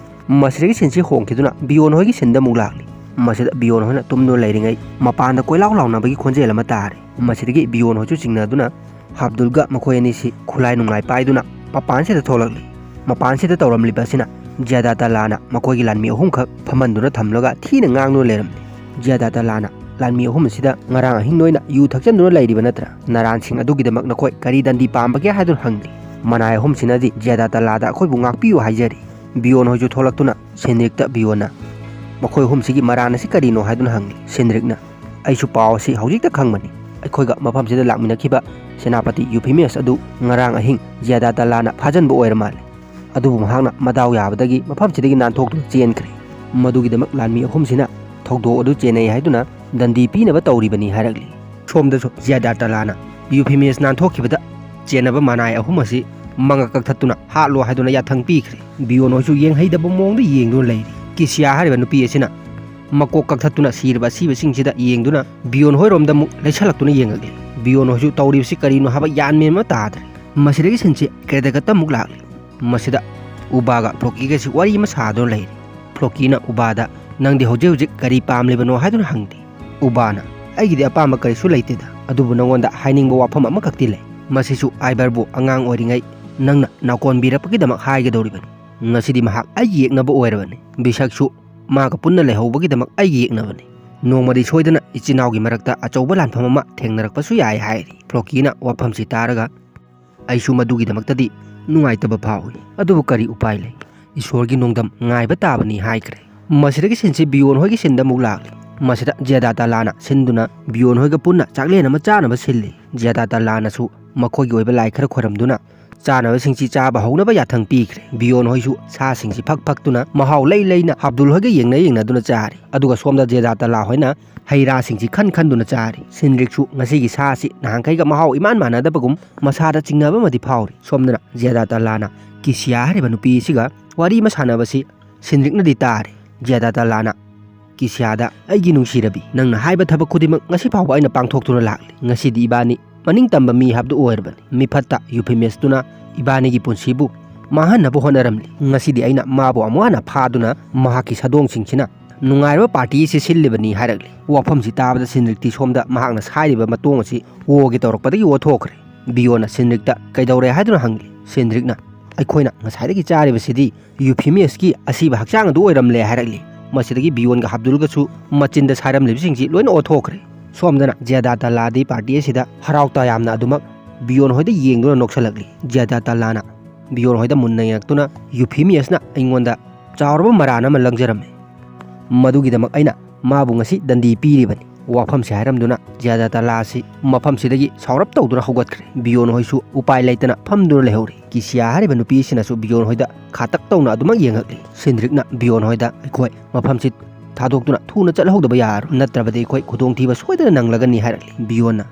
ꯃꯁꯤꯗꯒꯤ ꯁꯤꯟꯁꯤ ꯍꯣꯡꯈꯤꯗꯨꯅ ꯕꯤꯌꯣꯟ ꯍꯣꯏꯒꯤ ꯁꯤꯟꯗ ꯑꯃꯨꯛ ꯂꯥꯛꯂꯤ꯫ ꯃꯁꯤꯗ ꯕꯤꯌꯣꯟ ꯍꯣꯏꯅ ꯇꯨꯝꯗꯨꯅ ꯂꯩꯔꯤꯉꯩ ꯃꯄꯥꯟꯗ ꯀꯣꯏꯂꯥꯎ ꯂꯥꯎꯅꯕꯒꯤ ꯈꯣꯟꯖꯦꯜ ꯑꯃ ꯇꯥꯔꯦ꯫ ꯃꯁꯤꯗꯒꯤ ꯕꯤꯌꯣꯟ ꯍꯣꯏꯁꯨ ꯆꯤꯡꯅꯗꯨꯅ ꯑꯕꯗꯨꯜꯒ ꯃꯈꯣꯏ ꯑꯅꯤꯁꯤ ꯈꯨꯠꯂꯥꯏ ꯅꯨꯡꯂꯥꯏ ꯄꯥꯏꯗꯨꯅ ꯃꯄꯥꯟꯁꯤꯗ ꯊꯣꯛꯂꯛꯂꯤ꯫ ꯃꯄꯥꯟꯁꯤꯗ ꯇꯧꯔꯝꯂꯤꯕ ꯑꯁꯤꯅ ꯖꯤꯌꯥꯗꯥ ꯇꯂꯥꯅ ꯃꯈꯣꯏꯒꯤ ꯂꯥꯟꯃꯤ ꯑꯍꯨꯝꯈꯛ ꯐꯝꯍꯟꯗꯨꯅ ꯊꯝꯂꯒ ꯊꯤꯅ ꯉꯥꯡꯗꯨꯅ ꯂꯩꯔꯝꯂꯤ꯫ ꯖꯤꯌꯥꯗꯥ ꯇꯂꯥꯅ ꯂꯥꯟꯃꯤ ꯑꯍꯨꯝ ꯑꯁꯤꯗ ꯉꯔꯥꯡ ꯑꯍꯤꯡ ꯅꯣꯏꯅ ꯌꯨ ꯊꯛꯆꯟꯗꯨꯅ ꯂꯩꯔꯤꯕ ꯅꯠꯇ꯭ꯔꯥ? ꯅꯔꯥꯟꯁꯤꯡ ꯑꯗꯨꯒꯤꯗꯃꯛ ꯅꯈꯣꯏ ꯀꯔꯤ ꯗꯟꯗꯤ ꯄꯥꯝꯕꯒꯦ ꯍꯥꯏꯗꯨꯅ ꯍꯪꯂꯤ꯫ ꯃꯅꯥꯏ ꯑꯍꯨꯝꯁꯤꯅꯗꯤ ꯖꯤꯌꯥꯗꯥ ꯇꯂꯥꯗ ꯑꯩꯈꯣꯏꯕꯨ ꯉꯥꯛꯄꯤꯌꯨ ꯍꯥꯏꯖꯔꯤ꯫ ꯕꯤꯌꯣꯟ ꯍꯣꯏꯁꯨ ꯊꯣꯛꯂꯛꯇꯨꯅ ꯁꯦꯟꯗ꯭ꯔꯤꯛꯇ ꯕꯤꯌꯣꯟꯅ ꯃꯈꯣꯏ ꯑꯍꯨꯝꯁꯤꯒꯤ ꯃꯔꯥꯟ ꯑꯁꯤ ꯀꯔꯤꯅꯣ ꯍꯥꯏꯗꯨꯅ ꯍꯪꯂꯤ꯫ ꯁꯦꯟꯗ꯭ꯔꯤꯛꯅ, "ꯑꯩꯁꯨ ꯄꯥꯎ ꯑꯁꯤ ꯍꯧꯖꯤꯛꯇ ꯈꯪꯕꯅꯤ꯫ ꯑꯩꯈꯣꯏꯒ ꯃꯐꯝꯁꯤꯗ ꯂꯥꯛꯃꯤꯟꯅꯈꯤꯕ ꯁꯦꯅꯥꯄꯇꯤ ꯌꯨꯐꯤꯃꯤꯌꯁ ꯑꯗꯨ ꯉꯔꯥꯡ ꯑꯍꯤꯡ ꯖꯤꯌꯥꯗꯥ ꯇꯂꯥꯅ ꯐꯥꯖꯟꯕ ꯑꯣꯏꯔ ꯃꯥꯜꯂꯦ꯫ ꯑꯗꯨꯕꯨ ꯃꯍꯥꯛꯅ ꯃꯗꯥꯎ ꯌꯥꯕꯗꯒꯤ ꯃꯐꯝꯁꯤꯗꯒꯤ ꯅꯥꯟꯊꯣꯛꯇꯨꯅ ꯆꯦꯟꯈ꯭ꯔꯦ꯫ ꯃꯗꯨꯒꯤꯗꯃꯛ ꯂꯥꯟꯃꯤ ꯑꯍꯨꯝꯁꯤꯅ ꯊꯧꯗꯣꯛ ꯑꯗꯨ ꯆꯦꯟꯅꯩ ꯍꯥꯏꯗꯨꯅ ꯗꯟꯗꯤ ꯄꯤꯅꯕ ꯇꯧꯔꯤꯕꯅꯤ" ꯍꯥꯏꯔꯛꯂꯤ꯫ ꯁꯣꯝꯗꯁꯨ ꯖꯤꯌꯥꯗꯥ ꯇꯂꯥꯅ ꯌꯨꯐꯤꯃꯤꯌꯁ ꯅꯥꯟꯊꯣꯛꯈꯤꯕꯗ ꯆꯦꯟꯅꯕ ꯃꯅꯥꯏ ꯑꯍꯨꯝ ꯑꯁꯤ ꯃꯉꯛ ꯀꯛꯊꯠꯇꯨꯅ ꯍꯥꯠꯂꯣ ꯍꯥꯏꯗꯨꯅ ꯌꯥꯊꯪ ꯄꯤꯈ꯭ꯔꯦ꯫ ꯕꯤꯌꯣꯟ ꯍꯣꯏꯁꯨ ꯌꯦꯡꯍꯩꯗꯕ ꯃꯑꯣꯡꯗ ꯌꯦꯡꯗꯨꯅ ꯂꯩꯔꯤ꯫ ꯀꯤꯁꯤꯌꯥ ꯍꯥꯏꯔꯤꯕ ꯅꯨꯄꯤ ꯑꯁꯤꯅ ꯃꯀꯣꯛ ꯀꯛꯊꯠꯇꯨꯅ ꯁꯤꯔꯕ ꯑꯁꯤꯕꯁꯤꯡꯁꯤꯗ ꯌꯦꯡꯗꯨꯅ ꯕꯤꯌꯣꯟ ꯍꯣꯏꯔꯣꯝꯗ ꯑꯃꯨꯛ ꯂꯩꯁꯜꯂꯛꯇꯨꯅ ꯌꯦꯡꯉꯛꯂꯤ꯫ ꯕꯤꯌꯣꯟ ꯍꯣꯏꯁꯨ ꯇꯧꯔꯤꯕꯁꯤ ꯀꯔꯤꯅꯣ ꯍꯥꯏꯕ ꯌꯥꯟ ꯃꯦꯟ ꯑꯃ ꯇꯥꯗ꯭ꯔꯦ꯫ ꯃꯁꯤꯗꯒꯤ ꯁꯤꯟꯁꯤ ꯀ꯭ꯔꯦꯗꯒꯠꯇ ꯑꯃꯨꯛ ꯂꯥꯛꯂꯤ꯫ ꯃꯁꯤꯗ ꯎꯕꯥꯒ ꯐ꯭ꯂꯣꯀꯤꯒꯁꯤ ꯋꯥꯔꯤ ꯑꯃ ꯁꯥꯗꯨꯅ ꯂꯩꯔꯤ꯫ ꯐ꯭ꯂꯣꯀꯤꯅ ꯎꯕꯥꯗ, "ꯅꯪꯗꯤ ꯍꯧꯖꯤꯛ ꯍꯧꯖꯤꯛ ꯀꯔꯤ ꯄꯥꯝꯂꯤꯕꯅꯣ?" ꯍꯥꯏꯗꯨꯅ ꯍꯪꯂꯤ꯫ ꯎꯕꯥꯅ, "ꯑꯩꯒꯤꯗꯤ ꯑꯄꯥꯝꯕ ꯀꯔꯤꯁꯨ ꯂꯩꯇꯦꯗ, ꯑꯗꯨꯕꯨ ꯅꯉꯣꯟꯗ ꯍꯥꯏꯅꯤꯡꯕ ꯋꯥꯐꯝ ꯑꯃꯈꯛꯇꯤ ꯂꯩ꯫ ꯃꯁꯤꯁꯨ ꯑꯥꯏꯕꯔꯕꯨ ꯑꯉꯥꯡ ꯑꯣꯏꯔꯤꯉꯩ ꯅꯪꯅ ꯅꯥꯀꯣꯟꯕꯤꯔꯛꯄꯒꯤꯗꯃꯛ ꯍꯥꯏꯒꯗꯧꯔꯤꯕꯅꯤ꯫ ꯉꯁꯤꯗꯤ ꯃꯍꯥꯛ ꯑꯩꯒꯤ ꯌꯦꯛꯅꯕ ꯑꯣꯏꯔꯕꯅꯤ꯫ ꯕꯤꯁꯛꯁꯨ ꯃꯥꯒ ꯄꯨꯟꯅ ꯂꯩꯍꯧꯕꯒꯤꯗꯃꯛ ꯑꯩꯒꯤ ꯌꯦꯛꯅꯕꯅꯤ꯫ ꯅꯣꯡꯃꯗꯤ ꯁꯣꯏꯗꯅ ꯏꯆꯤꯟ ꯏꯅꯥꯎꯒꯤ ꯃꯔꯛꯇ ꯑꯆꯧꯕ ꯂꯥꯟꯐꯝ ꯑꯃ ꯊꯦꯡꯅꯔꯛꯄꯁꯨ ꯌꯥꯏ" ꯍꯥꯏꯔꯤ꯫ ꯐ꯭ꯂꯣꯀꯤꯅ ꯋꯥꯐꯝꯁꯤ ꯇꯥꯔꯒ, "ꯑꯩꯁꯨ ꯃꯗꯨꯒꯤꯗꯃꯛꯇꯗꯤ ꯅꯨꯡꯉꯥꯏꯇꯕ ꯐꯥꯎꯏ꯫ ꯑꯗꯨꯕꯨ ꯀꯔꯤ ꯎꯄꯥꯏ ꯂꯩ? ꯏꯁꯣꯔꯒꯤ ꯅꯣꯡꯗꯝ ꯉꯥꯏꯕ ꯇꯥꯕꯅꯤ ꯍꯥꯏꯈ꯭ꯔꯦ꯫ ꯃꯁꯤꯗꯒꯤ ꯁꯤꯟꯁꯤ ꯕꯤꯌꯣꯟ ꯍꯣꯏꯒꯤ ꯁꯤꯟꯗ ꯑꯃꯨꯛ ꯂꯥꯛꯂꯤ꯫ ꯃꯁꯤꯗ ꯖꯦꯗꯥ ꯇꯂꯥꯅ ꯁꯤꯟꯗꯨꯅ ꯕꯤꯌꯣꯟ ꯍꯣꯏꯒ ꯄꯨꯟꯅ ꯆꯥꯛꯂꯦꯟ ꯑꯃ ꯆꯥꯅꯕ ꯁꯤꯜꯂꯤ꯫ ꯖꯦꯗꯥ ꯇꯂꯥꯅꯁꯨ ꯃꯈꯣꯏꯒꯤ ꯑꯣꯏꯕ ꯂꯥꯏ ꯈꯔ ꯈꯣꯏꯔꯝꯗꯨꯅ ꯆꯥꯅꯕꯁꯤꯡꯁꯤ ꯆꯥꯕ ꯍꯧꯅꯕ ꯌꯥꯊꯪ ꯄꯤꯈ꯭ꯔꯦ꯫ ꯕꯤꯌꯣꯟ ꯍꯣꯏꯁꯨ ꯁꯥꯁꯤꯡꯁꯤ ꯐꯛ ꯐꯛꯇꯨꯅ ꯃꯍꯥꯎ ꯂꯩ ꯂꯩꯅ ꯍꯥꯞꯗꯨꯜ ꯍꯣꯏꯒ ꯌꯦꯡꯅ ꯌꯦꯡꯅꯗꯨꯅ ꯆꯥꯔꯤ꯫ ꯑꯗꯨꯒ ꯁꯣꯝꯗ ꯖꯦꯗꯥ ꯇꯂꯥ ꯍꯣꯏꯅ ꯍꯩ ꯔꯥꯁꯤꯡꯁꯤ ꯈꯟ ꯈꯟꯗꯨꯅ ꯆꯥꯔꯤ꯫ ꯁꯤꯟꯗ꯭ꯔꯤꯛꯁꯨ ꯉꯁꯤꯒꯤ ꯁꯥ ꯑꯁꯤ ꯅꯍꯥꯟꯈꯩꯒ ꯃꯍꯥꯎ ꯏꯃꯥꯟ ꯃꯥꯟꯅꯗꯕꯒꯨꯝ ꯃꯁꯥꯗ ꯆꯤꯡꯅꯕ ꯑꯃꯗꯤ ꯐꯥꯎꯔꯤ꯫ ꯁꯣꯝꯗꯅ ꯖꯦꯗꯥ ꯇꯂꯥꯅ ꯀꯤꯁꯤꯌꯥ ꯍꯥꯏꯔꯤꯕ ꯅꯨꯄꯤ ꯑꯁꯤꯒ ꯋꯥꯔꯤ ꯑꯃ ꯁꯥꯟꯅꯕꯁꯤ ꯁꯤꯟꯗ꯭ꯔꯤꯛꯅꯗꯤ ꯇꯥꯔꯤ꯫ ꯖꯦꯗꯥ ꯇꯂꯥꯅ ꯀꯤꯁꯤꯌꯥꯗ, "ꯑꯩꯒꯤ ꯅꯨꯡꯁꯤꯔꯕꯤ, ꯅꯪꯅ ꯍꯥꯏꯕ ꯊꯕꯛ ꯈꯨꯗꯤꯡꯃꯛ ꯉꯁꯤ ꯐꯥꯎꯕ ꯑꯩꯅ ꯄꯥꯡꯊꯣꯛꯇꯨꯅ ꯂꯥꯛꯂꯤ꯫ ꯉꯁꯤꯗꯤ ꯏꯕꯥꯅꯤ ꯃꯅꯤꯡ ꯇꯝꯕ ꯃꯤ ꯍꯥꯏꯕꯗꯨ ꯑꯣꯏꯔꯕꯅꯤ꯫ ꯃꯤꯐꯠꯇ ꯌꯨꯐꯤꯃꯤꯁꯇꯨꯅ ꯏꯕꯥꯅꯤꯒꯤ ꯄꯨꯟꯁꯤꯕꯨ ꯃꯥꯡꯍꯟꯅꯕ ꯍꯣꯠꯅꯔꯝꯂꯤ꯫ ꯉꯁꯤꯗꯤ ꯑꯩꯅ ꯃꯥꯕꯨ ꯑꯃꯨꯛ ꯍꯟꯅ ꯐꯥꯗꯨꯅ ꯃꯍꯥꯛꯀꯤ ꯁꯥꯗꯣꯡꯁꯤꯡꯁꯤꯅ ꯅꯨꯡꯉꯥꯏꯔꯕ ꯄꯥꯔꯇꯤ ꯑꯁꯤ ꯁꯤꯜꯂꯤꯕꯅꯤ" ꯍꯥꯏꯔꯛꯂꯤ꯫ ꯋꯥꯐꯝꯁꯤ ꯇꯥꯕꯗ ꯁꯤꯟꯗ꯭ꯔꯤꯛꯇꯤ ꯁꯣꯝꯗ ꯃꯍꯥꯛꯅ ꯁꯥꯏꯔꯤꯕ ꯃꯇꯣꯡ ꯑꯁꯤ ꯑꯣꯒꯦ ꯇꯧꯔꯛꯄꯗꯒꯤ ꯑꯣꯊꯣꯛꯈ꯭ꯔꯦ꯫ ꯕꯤꯌꯣꯟꯅ ꯁꯤꯟꯗ꯭ꯔꯤꯛꯇ "ꯀꯩꯗꯧꯔꯦ?" ꯍꯥꯏꯗꯨꯅ ꯍꯪꯂꯤ꯫ ꯁꯤꯟꯗ꯭ꯔꯤꯛꯅ, "ꯑꯩꯈꯣꯏꯅ ꯉꯁꯥꯏꯗꯒꯤ ꯆꯥꯔꯤꯕꯁꯤꯗꯤ ꯌꯨꯐꯤꯃꯤꯌꯁꯀꯤ ꯑꯁꯤꯕ ꯍꯛꯆꯥꯡ ꯑꯗꯨ ꯑꯣꯏꯔꯝꯂꯦ" ꯍꯥꯏꯔꯛꯂꯤ꯫ ꯃꯁꯤꯗꯒꯤ ꯕꯤꯌꯣꯟꯒ ꯍꯥꯞꯗꯨꯜꯒꯁꯨ ꯃꯆꯤꯟꯗ ꯁꯥꯏꯔꯝꯂꯤꯕꯁꯤꯡꯁꯤ ꯂꯣꯏꯅ ꯑꯣꯊꯣꯛꯈ꯭ꯔꯦ꯫ ꯁꯣꯝꯗꯅ ꯖꯦꯗꯥ ꯇꯂꯥꯗꯤ ꯄꯥꯔꯇꯤ ꯑꯁꯤꯗ ꯍꯔꯥꯎ ꯇꯌꯥꯝꯅ ꯑꯗꯨꯃꯛ ꯕꯤꯌꯣꯟ ꯍꯣꯏꯗ ꯌꯦꯡꯗꯨꯅ ꯅꯣꯛꯁꯜꯂꯛꯂꯤ꯫ ꯖꯦꯗꯥ ꯇꯂꯥꯅ ꯕꯤꯌꯣꯟ ꯍꯣꯏꯗ ꯃꯨꯟꯅ ꯌꯦꯡꯉꯛꯇꯨꯅ, "ꯌꯨꯐꯤꯃꯤꯌꯁꯅ ꯑꯩꯉꯣꯟꯗ ꯆꯥꯎꯔꯕ ꯃꯔꯥꯟ ꯑꯃ ꯂꯪꯖꯔꯝꯃꯤ꯫ ꯃꯗꯨꯒꯤꯗꯃꯛ ꯑꯩꯅ ꯃꯥꯕꯨ ꯉꯁꯤ ꯗꯟꯗꯤ ꯄꯤꯔꯤꯕꯅꯤ" ꯋꯥꯐꯝꯁꯤ ꯍꯥꯏꯔꯝꯗꯨꯅ ꯖꯦꯗꯥ ꯇꯂꯥ ꯑꯁꯤ ꯃꯐꯝꯁꯤꯗꯒꯤ ꯁꯥꯎꯔꯞ ꯇꯧꯗꯨꯅ ꯍꯧꯒꯠꯈ꯭ꯔꯦ꯫ ꯕꯤꯌꯣꯟ ꯍꯣꯏꯁꯨ ꯎꯄꯥꯏ ꯂꯩꯇꯅ ꯐꯝꯗꯨꯅ ꯂꯩꯍꯧꯔꯤ꯫ ꯀꯤꯁꯤꯌꯥ ꯍꯥꯏꯔꯤꯕ ꯅꯨꯄꯤ ꯑꯁꯤꯅꯁꯨ ꯕꯤꯌꯣꯟ ꯍꯣꯏꯗ ꯈꯥꯇꯛ ꯇꯧꯅ ꯑꯗꯨꯃꯛ ꯌꯦꯡꯉꯛꯂꯤ꯫ ꯁꯤꯟꯗ꯭ꯔꯤꯛꯅ ꯕꯤꯌꯣꯟ ꯍꯣꯏꯗ, "ꯑꯩꯈꯣꯏ ꯃꯐꯝꯁꯤ ꯊꯥꯗꯣꯛꯇꯨꯅ ꯊꯨꯅ ꯆꯠꯍꯧꯗꯕ ꯌꯥꯔꯔꯣꯏ, ꯅꯠꯇ꯭ꯔꯕꯗꯤ ꯑꯩꯈꯣꯏ ꯈꯨꯗꯣꯡꯊꯤꯕ ꯁꯣꯏꯗꯅ ꯅꯪꯂꯒꯅꯤ" ꯍꯥꯏꯔꯛꯂꯤ꯫ ꯕꯤꯌꯣꯟꯅ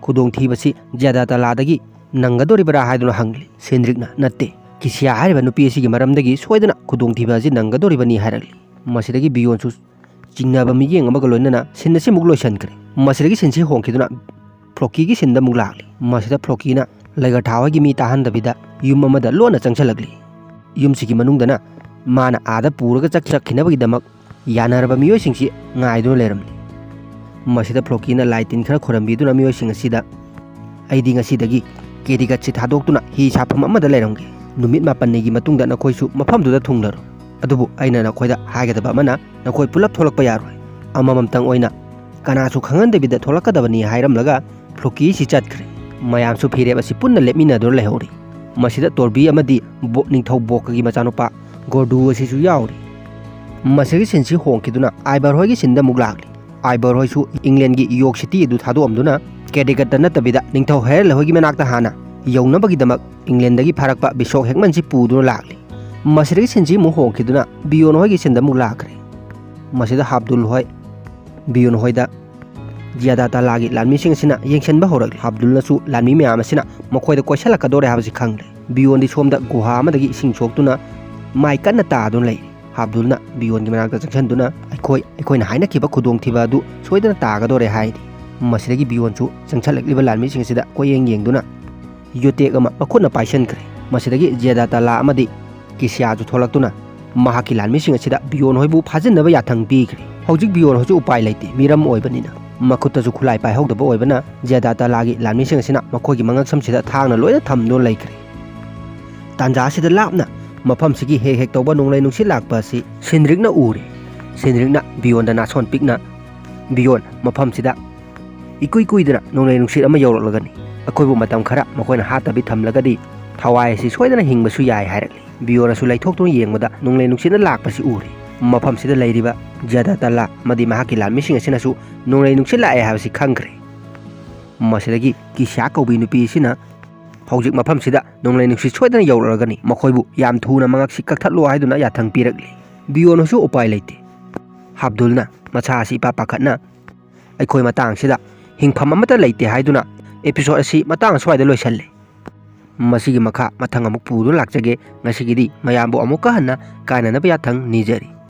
ꯈꯨꯗꯣꯡꯊꯤꯕꯁꯤ ꯖꯦꯗꯥ ꯇꯂꯥꯗꯒꯤ ꯅꯪꯒꯗꯧꯔꯤꯕ꯭ꯔꯥ ꯍꯥꯏꯗꯨꯅ ꯍꯪꯂꯤ꯫ ꯁꯤꯟꯗ꯭ꯔꯤꯛꯅ, "ꯅꯠꯇꯦ, ꯀꯤꯁꯤꯌꯥ ꯍꯥꯏꯔꯤꯕ ꯅꯨꯄꯤ ꯑꯁꯤꯒꯤ ꯃꯔꯝꯗꯒꯤ ꯁꯣꯏꯗꯅ ꯈꯨꯗꯣꯡꯊꯤꯕ ꯑꯁꯤ ꯅꯪꯒꯗꯧꯔꯤꯕꯅꯤ" ꯍꯥꯏꯔꯛꯂꯤ꯫ ꯃꯁꯤꯗꯒꯤ ꯕꯤꯌꯣꯟꯁꯨ ꯆꯤꯡꯅꯕ ꯃꯤꯠꯌꯦꯡ ꯑꯃꯒ ꯂꯣꯏꯅꯅ ꯁꯤꯟ ꯑꯁꯤꯃꯨꯛ ꯂꯣꯏꯁꯤꯟꯈ꯭ꯔꯦ꯫ ꯃꯁꯤꯗꯒꯤ ꯁꯤꯟꯁꯤ ꯍꯣꯡꯈꯤꯗꯨꯅ ꯐ꯭ꯂꯣꯀꯤꯒꯤ ꯁꯤꯟꯗ ꯑꯃꯨꯛ ꯂꯥꯛꯂꯤ꯫ ꯃꯁꯤꯗ ꯐ꯭ꯂꯣꯀꯤꯅ ꯂꯩꯒꯔꯊꯥ ꯍꯣꯏꯒꯤ ꯃꯤ ꯇꯥꯍꯟꯗꯕꯤꯗ ꯌꯨꯝ ꯑꯃꯗ ꯂꯣꯟꯅ ꯆꯪꯁꯤꯜꯂꯛꯂꯤ꯫ ꯌꯨꯝꯁꯤꯒꯤ ꯃꯅꯨꯡꯗꯅ ꯃꯥꯅ ꯑꯥꯗ ꯄꯨꯔꯒ ꯆꯠ-, ꯆꯠꯈꯤꯅꯕꯒꯤꯗꯃꯛ ꯌꯥꯅꯔꯕ ꯃꯤꯑꯣꯏꯁꯤꯡꯁꯤ ꯉꯥꯏꯗꯨꯅ ꯂꯩꯔꯝꯂꯤ꯫ ꯃꯁꯤꯗ ꯐ꯭ꯂꯣꯀꯤꯅ ꯂꯥꯏ ꯇꯤꯟ ꯈꯔ ꯈꯣꯏꯔꯝꯕꯤꯗꯨꯅ ꯃꯤꯑꯣꯏꯁꯤꯡ ꯑꯁꯤꯗ, "ꯑꯩꯗꯤ ꯉꯁꯤꯗꯒꯤ ꯀꯦꯗꯤꯒꯠꯁꯤ ꯊꯥꯗꯣꯛꯇꯨꯅ ꯍꯤ ꯁꯥꯐꯝ ꯑꯃꯗ ꯂꯩꯔꯝꯒꯦ꯫ ꯅꯨꯃꯤꯠ ꯃꯥꯄꯟꯅꯤꯒꯤ ꯃꯇꯨꯡꯗ ꯅꯈꯣꯏꯁꯨ ꯃꯐꯝꯗꯨꯗ ꯊꯨꯡꯂꯔꯣ꯫ ꯑꯗꯨꯕꯨ ꯑꯩꯅ ꯅꯈꯣꯏꯗ ꯍꯥꯏꯒꯗꯕ ꯑꯃꯅ, ꯅꯈꯣꯏ ꯄꯨꯂꯞ ꯊꯣꯛꯂꯛꯄ ꯌꯥꯔꯣꯏ꯫ ꯑꯃꯃꯝꯇꯪ ꯑꯣꯏꯅ ꯀꯅꯥꯁꯨ ꯈꯪꯍꯟꯗꯕꯤꯗ ꯊꯣꯛꯂꯛꯀꯗꯕꯅꯤ" ꯍꯥꯏꯔꯝꯂꯒ ꯐ꯭ꯂꯣꯀꯤꯁꯤ ꯆꯠꯈ꯭ꯔꯦ꯫ ꯃꯌꯥꯝꯁꯨ ꯐꯤꯔꯦꯞ ꯑꯁꯤ ꯄꯨꯟꯅ ꯂꯦꯞꯃꯤꯟꯅꯗꯨꯅ ꯂꯩꯍꯧꯔꯤ꯫ ꯃꯁꯤꯗ ꯇꯣꯔꯕꯤ ꯑꯃꯗꯤ ꯕꯣ-, ꯅꯤꯡꯊꯧ ꯕꯣꯛꯀꯒꯤ ꯃꯆꯥꯅꯨꯄꯥ ꯒꯣꯔꯗꯨ ꯑꯁꯤꯁꯨ ꯌꯥꯎꯔꯤ꯫ ꯃꯁꯤꯒꯤ ꯁꯤꯟꯁꯤ ꯍꯣꯡꯈꯤꯗꯨꯅ ꯑꯥꯏꯕꯔ ꯍꯣꯏꯒꯤ ꯁꯤꯟꯗ ꯑꯃꯨꯛ ꯂꯥꯛꯂꯤ꯫ ꯑꯥꯏꯕꯔ ꯍꯣꯏꯁꯨ ꯏꯪꯂꯦꯟꯒꯤ ꯌꯣꯔꯛ ꯁꯤꯇꯤ ꯑꯗꯨ ꯊꯥꯗꯣꯛꯑꯝꯗꯨꯅ ꯀꯦꯗꯤꯒꯠꯇ ꯅꯠꯇꯕꯤꯗ ꯅꯤꯡꯊꯧ ꯍꯦꯔꯜ ꯍꯣꯏꯒꯤ ꯃꯅꯥꯛꯇ ꯍꯥꯟꯅ ꯌꯧꯅꯕꯒꯤꯗꯃꯛ ꯏꯪꯂꯦꯟꯗꯒꯤ ꯐꯥꯔꯛꯄ ꯕꯤꯁꯣꯛ ꯍꯦꯛꯃꯟꯁꯤ ꯄꯨꯗꯨꯅ ꯂꯥꯛꯂꯤ꯫ ꯃꯁꯤꯗꯒꯤ ꯁꯤꯟꯁꯤ ꯑꯃꯨꯛ ꯍꯣꯡꯈꯤꯗꯨꯅ ꯕꯤꯌꯣꯟ ꯍꯣꯏꯒꯤ ꯁꯤꯟꯗ ꯑꯃꯨꯛ ꯂꯥꯛꯈ꯭ꯔꯦ꯫ ꯃꯁꯤꯗ ꯍꯥꯕꯗꯨꯜ ꯍꯣꯏ ꯕꯤꯌꯣꯟ ꯍꯣꯏꯗ ꯖꯤꯌꯥꯗꯥ ꯇꯥꯂꯥꯒꯤ ꯂꯥꯟꯃꯤꯁꯤꯡ ꯑꯁꯤꯅ ꯌꯦꯡꯁꯤꯟꯕ ꯍꯧꯔꯛꯂꯤ꯫ ꯍꯥꯕꯗꯨꯜꯅꯁꯨ ꯂꯥꯟꯃꯤ ꯃꯌꯥꯝ ꯑꯁꯤꯅ ꯃꯈꯣꯏꯗ ꯀꯣꯏꯁꯤꯜꯂꯛꯀꯗꯧꯔꯦ ꯍꯥꯏꯕꯁꯤ ꯈꯪꯂꯦ꯫ ꯕꯤꯌꯣꯟꯗꯤ ꯁꯣꯝꯗ ꯒꯨꯍꯥ ꯑꯃꯗꯒꯤ ꯏꯁꯤꯡ ꯁꯣꯛꯇꯨꯅ ꯃꯥꯏ ꯀꯟꯅ ꯇꯥꯗꯨꯅ ꯂꯩꯔꯤ꯫ ꯍꯥꯕꯗꯨꯜꯅ ꯕꯤꯌꯣꯟꯒꯤ ꯃꯅꯥꯛꯇ ꯆꯪꯁꯤꯟꯗꯨꯅ, "ꯑꯩꯈꯣꯏ, ꯑꯩꯈꯣꯏꯅ ꯍꯥꯏꯅꯈꯤꯕ ꯈꯨꯗꯣꯡꯊꯤꯕ ꯑꯗꯨ ꯁꯣꯏꯗꯅ ꯇꯥꯒꯗꯧꯔꯦ" ꯍꯥꯏꯔꯤ꯫ ꯃꯁꯤꯗꯒꯤ ꯕꯤꯌꯣꯟꯁꯨ ꯆꯪꯁꯤꯜꯂꯛꯂꯤꯕ ꯂꯥꯟꯃꯤꯁꯤꯡ ꯑꯁꯤꯗ ꯀꯣꯏꯌꯦꯡ ꯌꯦꯡꯗꯨꯅ ꯌꯣꯇꯦꯛ ꯑꯃ ꯃꯈꯨꯠꯅ ꯄꯥꯏꯁꯟꯈ꯭ꯔꯦ꯫ ꯃꯁꯤꯗꯒꯤ ꯖꯦꯗꯥ ꯇꯥꯂꯥ ꯑꯃꯗꯤ ꯀꯤꯁꯤꯌꯥꯁꯨ ꯊꯣꯛꯂꯛꯇꯨꯅ ꯃꯍꯥꯛꯀꯤ ꯂꯥꯟꯃꯤꯁꯤꯡ ꯑꯁꯤꯗ ꯕꯤꯌꯣꯟ ꯍꯣꯏꯕꯨ ꯐꯥꯖꯤꯟꯅꯕ ꯌꯥꯊꯪ ꯄꯤꯈ꯭ꯔꯦ꯫ ꯍꯧꯖꯤꯛ ꯕꯤꯌꯣꯟ ꯍꯣꯏꯁꯨ ꯎꯄꯥꯏ ꯂꯩꯇꯦ, ꯃꯤꯔꯝ ꯑꯣꯏꯕꯅꯤꯅ꯫ ꯃꯈꯨꯠꯇꯁꯨ ꯈꯨꯠꯂꯥꯏ ꯄꯥꯏꯍꯧꯗꯕ ꯑꯣꯏꯕꯅ ꯖꯦꯗꯥ ꯇꯥꯂꯥꯒꯤ ꯂꯥꯟꯃꯤꯁꯤꯡ ꯑꯁꯤꯅ ꯃꯈꯣꯏꯒꯤ ꯃꯉꯛꯁꯝꯁꯤꯗ ꯊꯥꯡꯅ ꯂꯣꯏꯅ ꯊꯝꯗꯨꯅ ꯂꯩꯈ꯭ꯔꯦ꯫ ꯇꯥꯟꯖꯥ ꯑꯁꯤꯗ ꯂꯥꯞꯅ ꯃꯐꯝꯁꯤꯒꯤ ꯍꯦꯛ ꯍꯦꯛ ꯇꯧꯕ ꯅꯣꯡꯂꯩ ꯅꯨꯡꯁꯤꯠ ꯂꯥꯛꯄ ꯑꯁꯤ ꯁꯤꯟꯗ꯭ꯔꯤꯛꯅ ꯎꯔꯦ꯫ ꯁꯤꯟꯗ꯭ꯔꯤꯛꯅ ꯕꯤꯌꯣꯟꯗ ꯅꯥꯁꯣꯟ ꯄꯤꯛꯅ, "ꯕꯤꯌꯣꯟ, ꯃꯐꯝꯁꯤꯗ ꯏꯀꯨꯏ ꯀꯨꯏꯗꯅ ꯅꯣꯡꯂꯩ ꯅꯨꯡꯁꯤꯠ ꯑꯃ ꯌꯧꯔꯛꯂꯒꯅꯤ꯫ ꯑꯩꯈꯣꯏꯕꯨ ꯃꯇꯝ ꯈꯔ ꯃꯈꯣꯏꯅ ꯍꯥꯠꯇꯕꯤ ꯊꯝꯂꯒꯗꯤ ꯊꯋꯥꯏ ꯑꯁꯤ ꯁꯣꯏꯗꯅ ꯍꯤꯡꯕꯁꯨ ꯌꯥꯏ" ꯍꯥꯏꯔꯛꯂꯤ꯫ ꯕꯤꯌꯣꯟꯅꯁꯨ ꯂꯩꯊꯣꯛꯇꯨꯅ ꯌꯦꯡꯕꯗ ꯅꯣꯡꯂꯩ ꯅꯨꯡꯁꯤꯠꯅ ꯂꯥꯛꯄꯁꯤ ꯎꯔꯦ꯫ ꯃꯐꯝꯁꯤꯗ ꯂꯩꯔꯤꯕ ꯖꯗꯥꯇꯂꯥ ꯑꯃꯗꯤ ꯃꯍꯥꯛꯀꯤ ꯂꯥꯟꯃꯤꯁꯤꯡ ꯑꯁꯤꯅꯁꯨ ꯅꯣꯡꯂꯩ ꯅꯨꯡꯁꯤꯠ ꯂꯥꯛꯑꯦ ꯍꯥꯏꯕꯁꯤ ꯈꯪꯈ꯭ꯔꯦ꯫ ꯃꯁꯤꯗꯒꯤ ꯀꯤꯁꯤꯌꯥ ꯀꯧꯕꯤ ꯅꯨꯄꯤ ꯑꯁꯤꯅ ꯍꯧꯖꯤꯛ ꯃꯐꯝꯁꯤꯗ ꯅꯣꯡꯂꯩ ꯅꯨꯡꯁꯤꯠ ꯁꯣꯏꯗꯅ ꯌꯧꯔꯛꯂꯒꯅꯤ, ꯃꯈꯣꯏꯕꯨ ꯌꯥꯝ ꯊꯨꯅ ꯃꯉꯛꯁꯤ ꯀꯛꯊꯠꯂꯣ ꯍꯥꯏꯗꯨꯅ ꯌꯥꯊꯪ ꯄꯤꯔꯛꯂꯤ꯫ ꯕꯤꯌꯣꯟꯅꯁꯨ ꯎꯄꯥꯏ ꯂꯩꯇꯦ꯫ ꯍꯥꯕꯗꯨꯜꯅ ꯃꯁꯥ ꯑꯁꯤ ꯏꯄꯥ ꯄꯥꯈꯠꯅ, "ꯑꯩꯈꯣꯏ ꯃꯇꯥꯡꯁꯤꯗ ꯍꯤꯡꯐꯝ ꯑꯃꯠꯇ ꯂꯩꯇꯦ" ꯍꯥꯏꯗꯨꯅ episode ꯑꯁꯤ ꯃꯇꯥꯡ ꯑꯁ꯭ꯋꯥꯏꯗ ꯂꯣꯏꯁꯜꯂꯤ꯫ ꯃꯁꯤꯒꯤ ꯃꯈꯥ ꯃꯊꯪ ꯑꯃꯨꯛ ꯄꯨꯗꯨꯅ ꯂꯥꯛꯆꯒꯦ꯫ ꯉꯁꯤꯒꯤꯗꯤ ꯃꯌꯥꯝꯕꯨ ꯑꯃꯨꯛꯀ ꯍꯟꯅ ꯀꯥꯏꯅꯅꯕ ꯌꯥꯊꯪ ꯅꯤꯖꯔꯤ꯫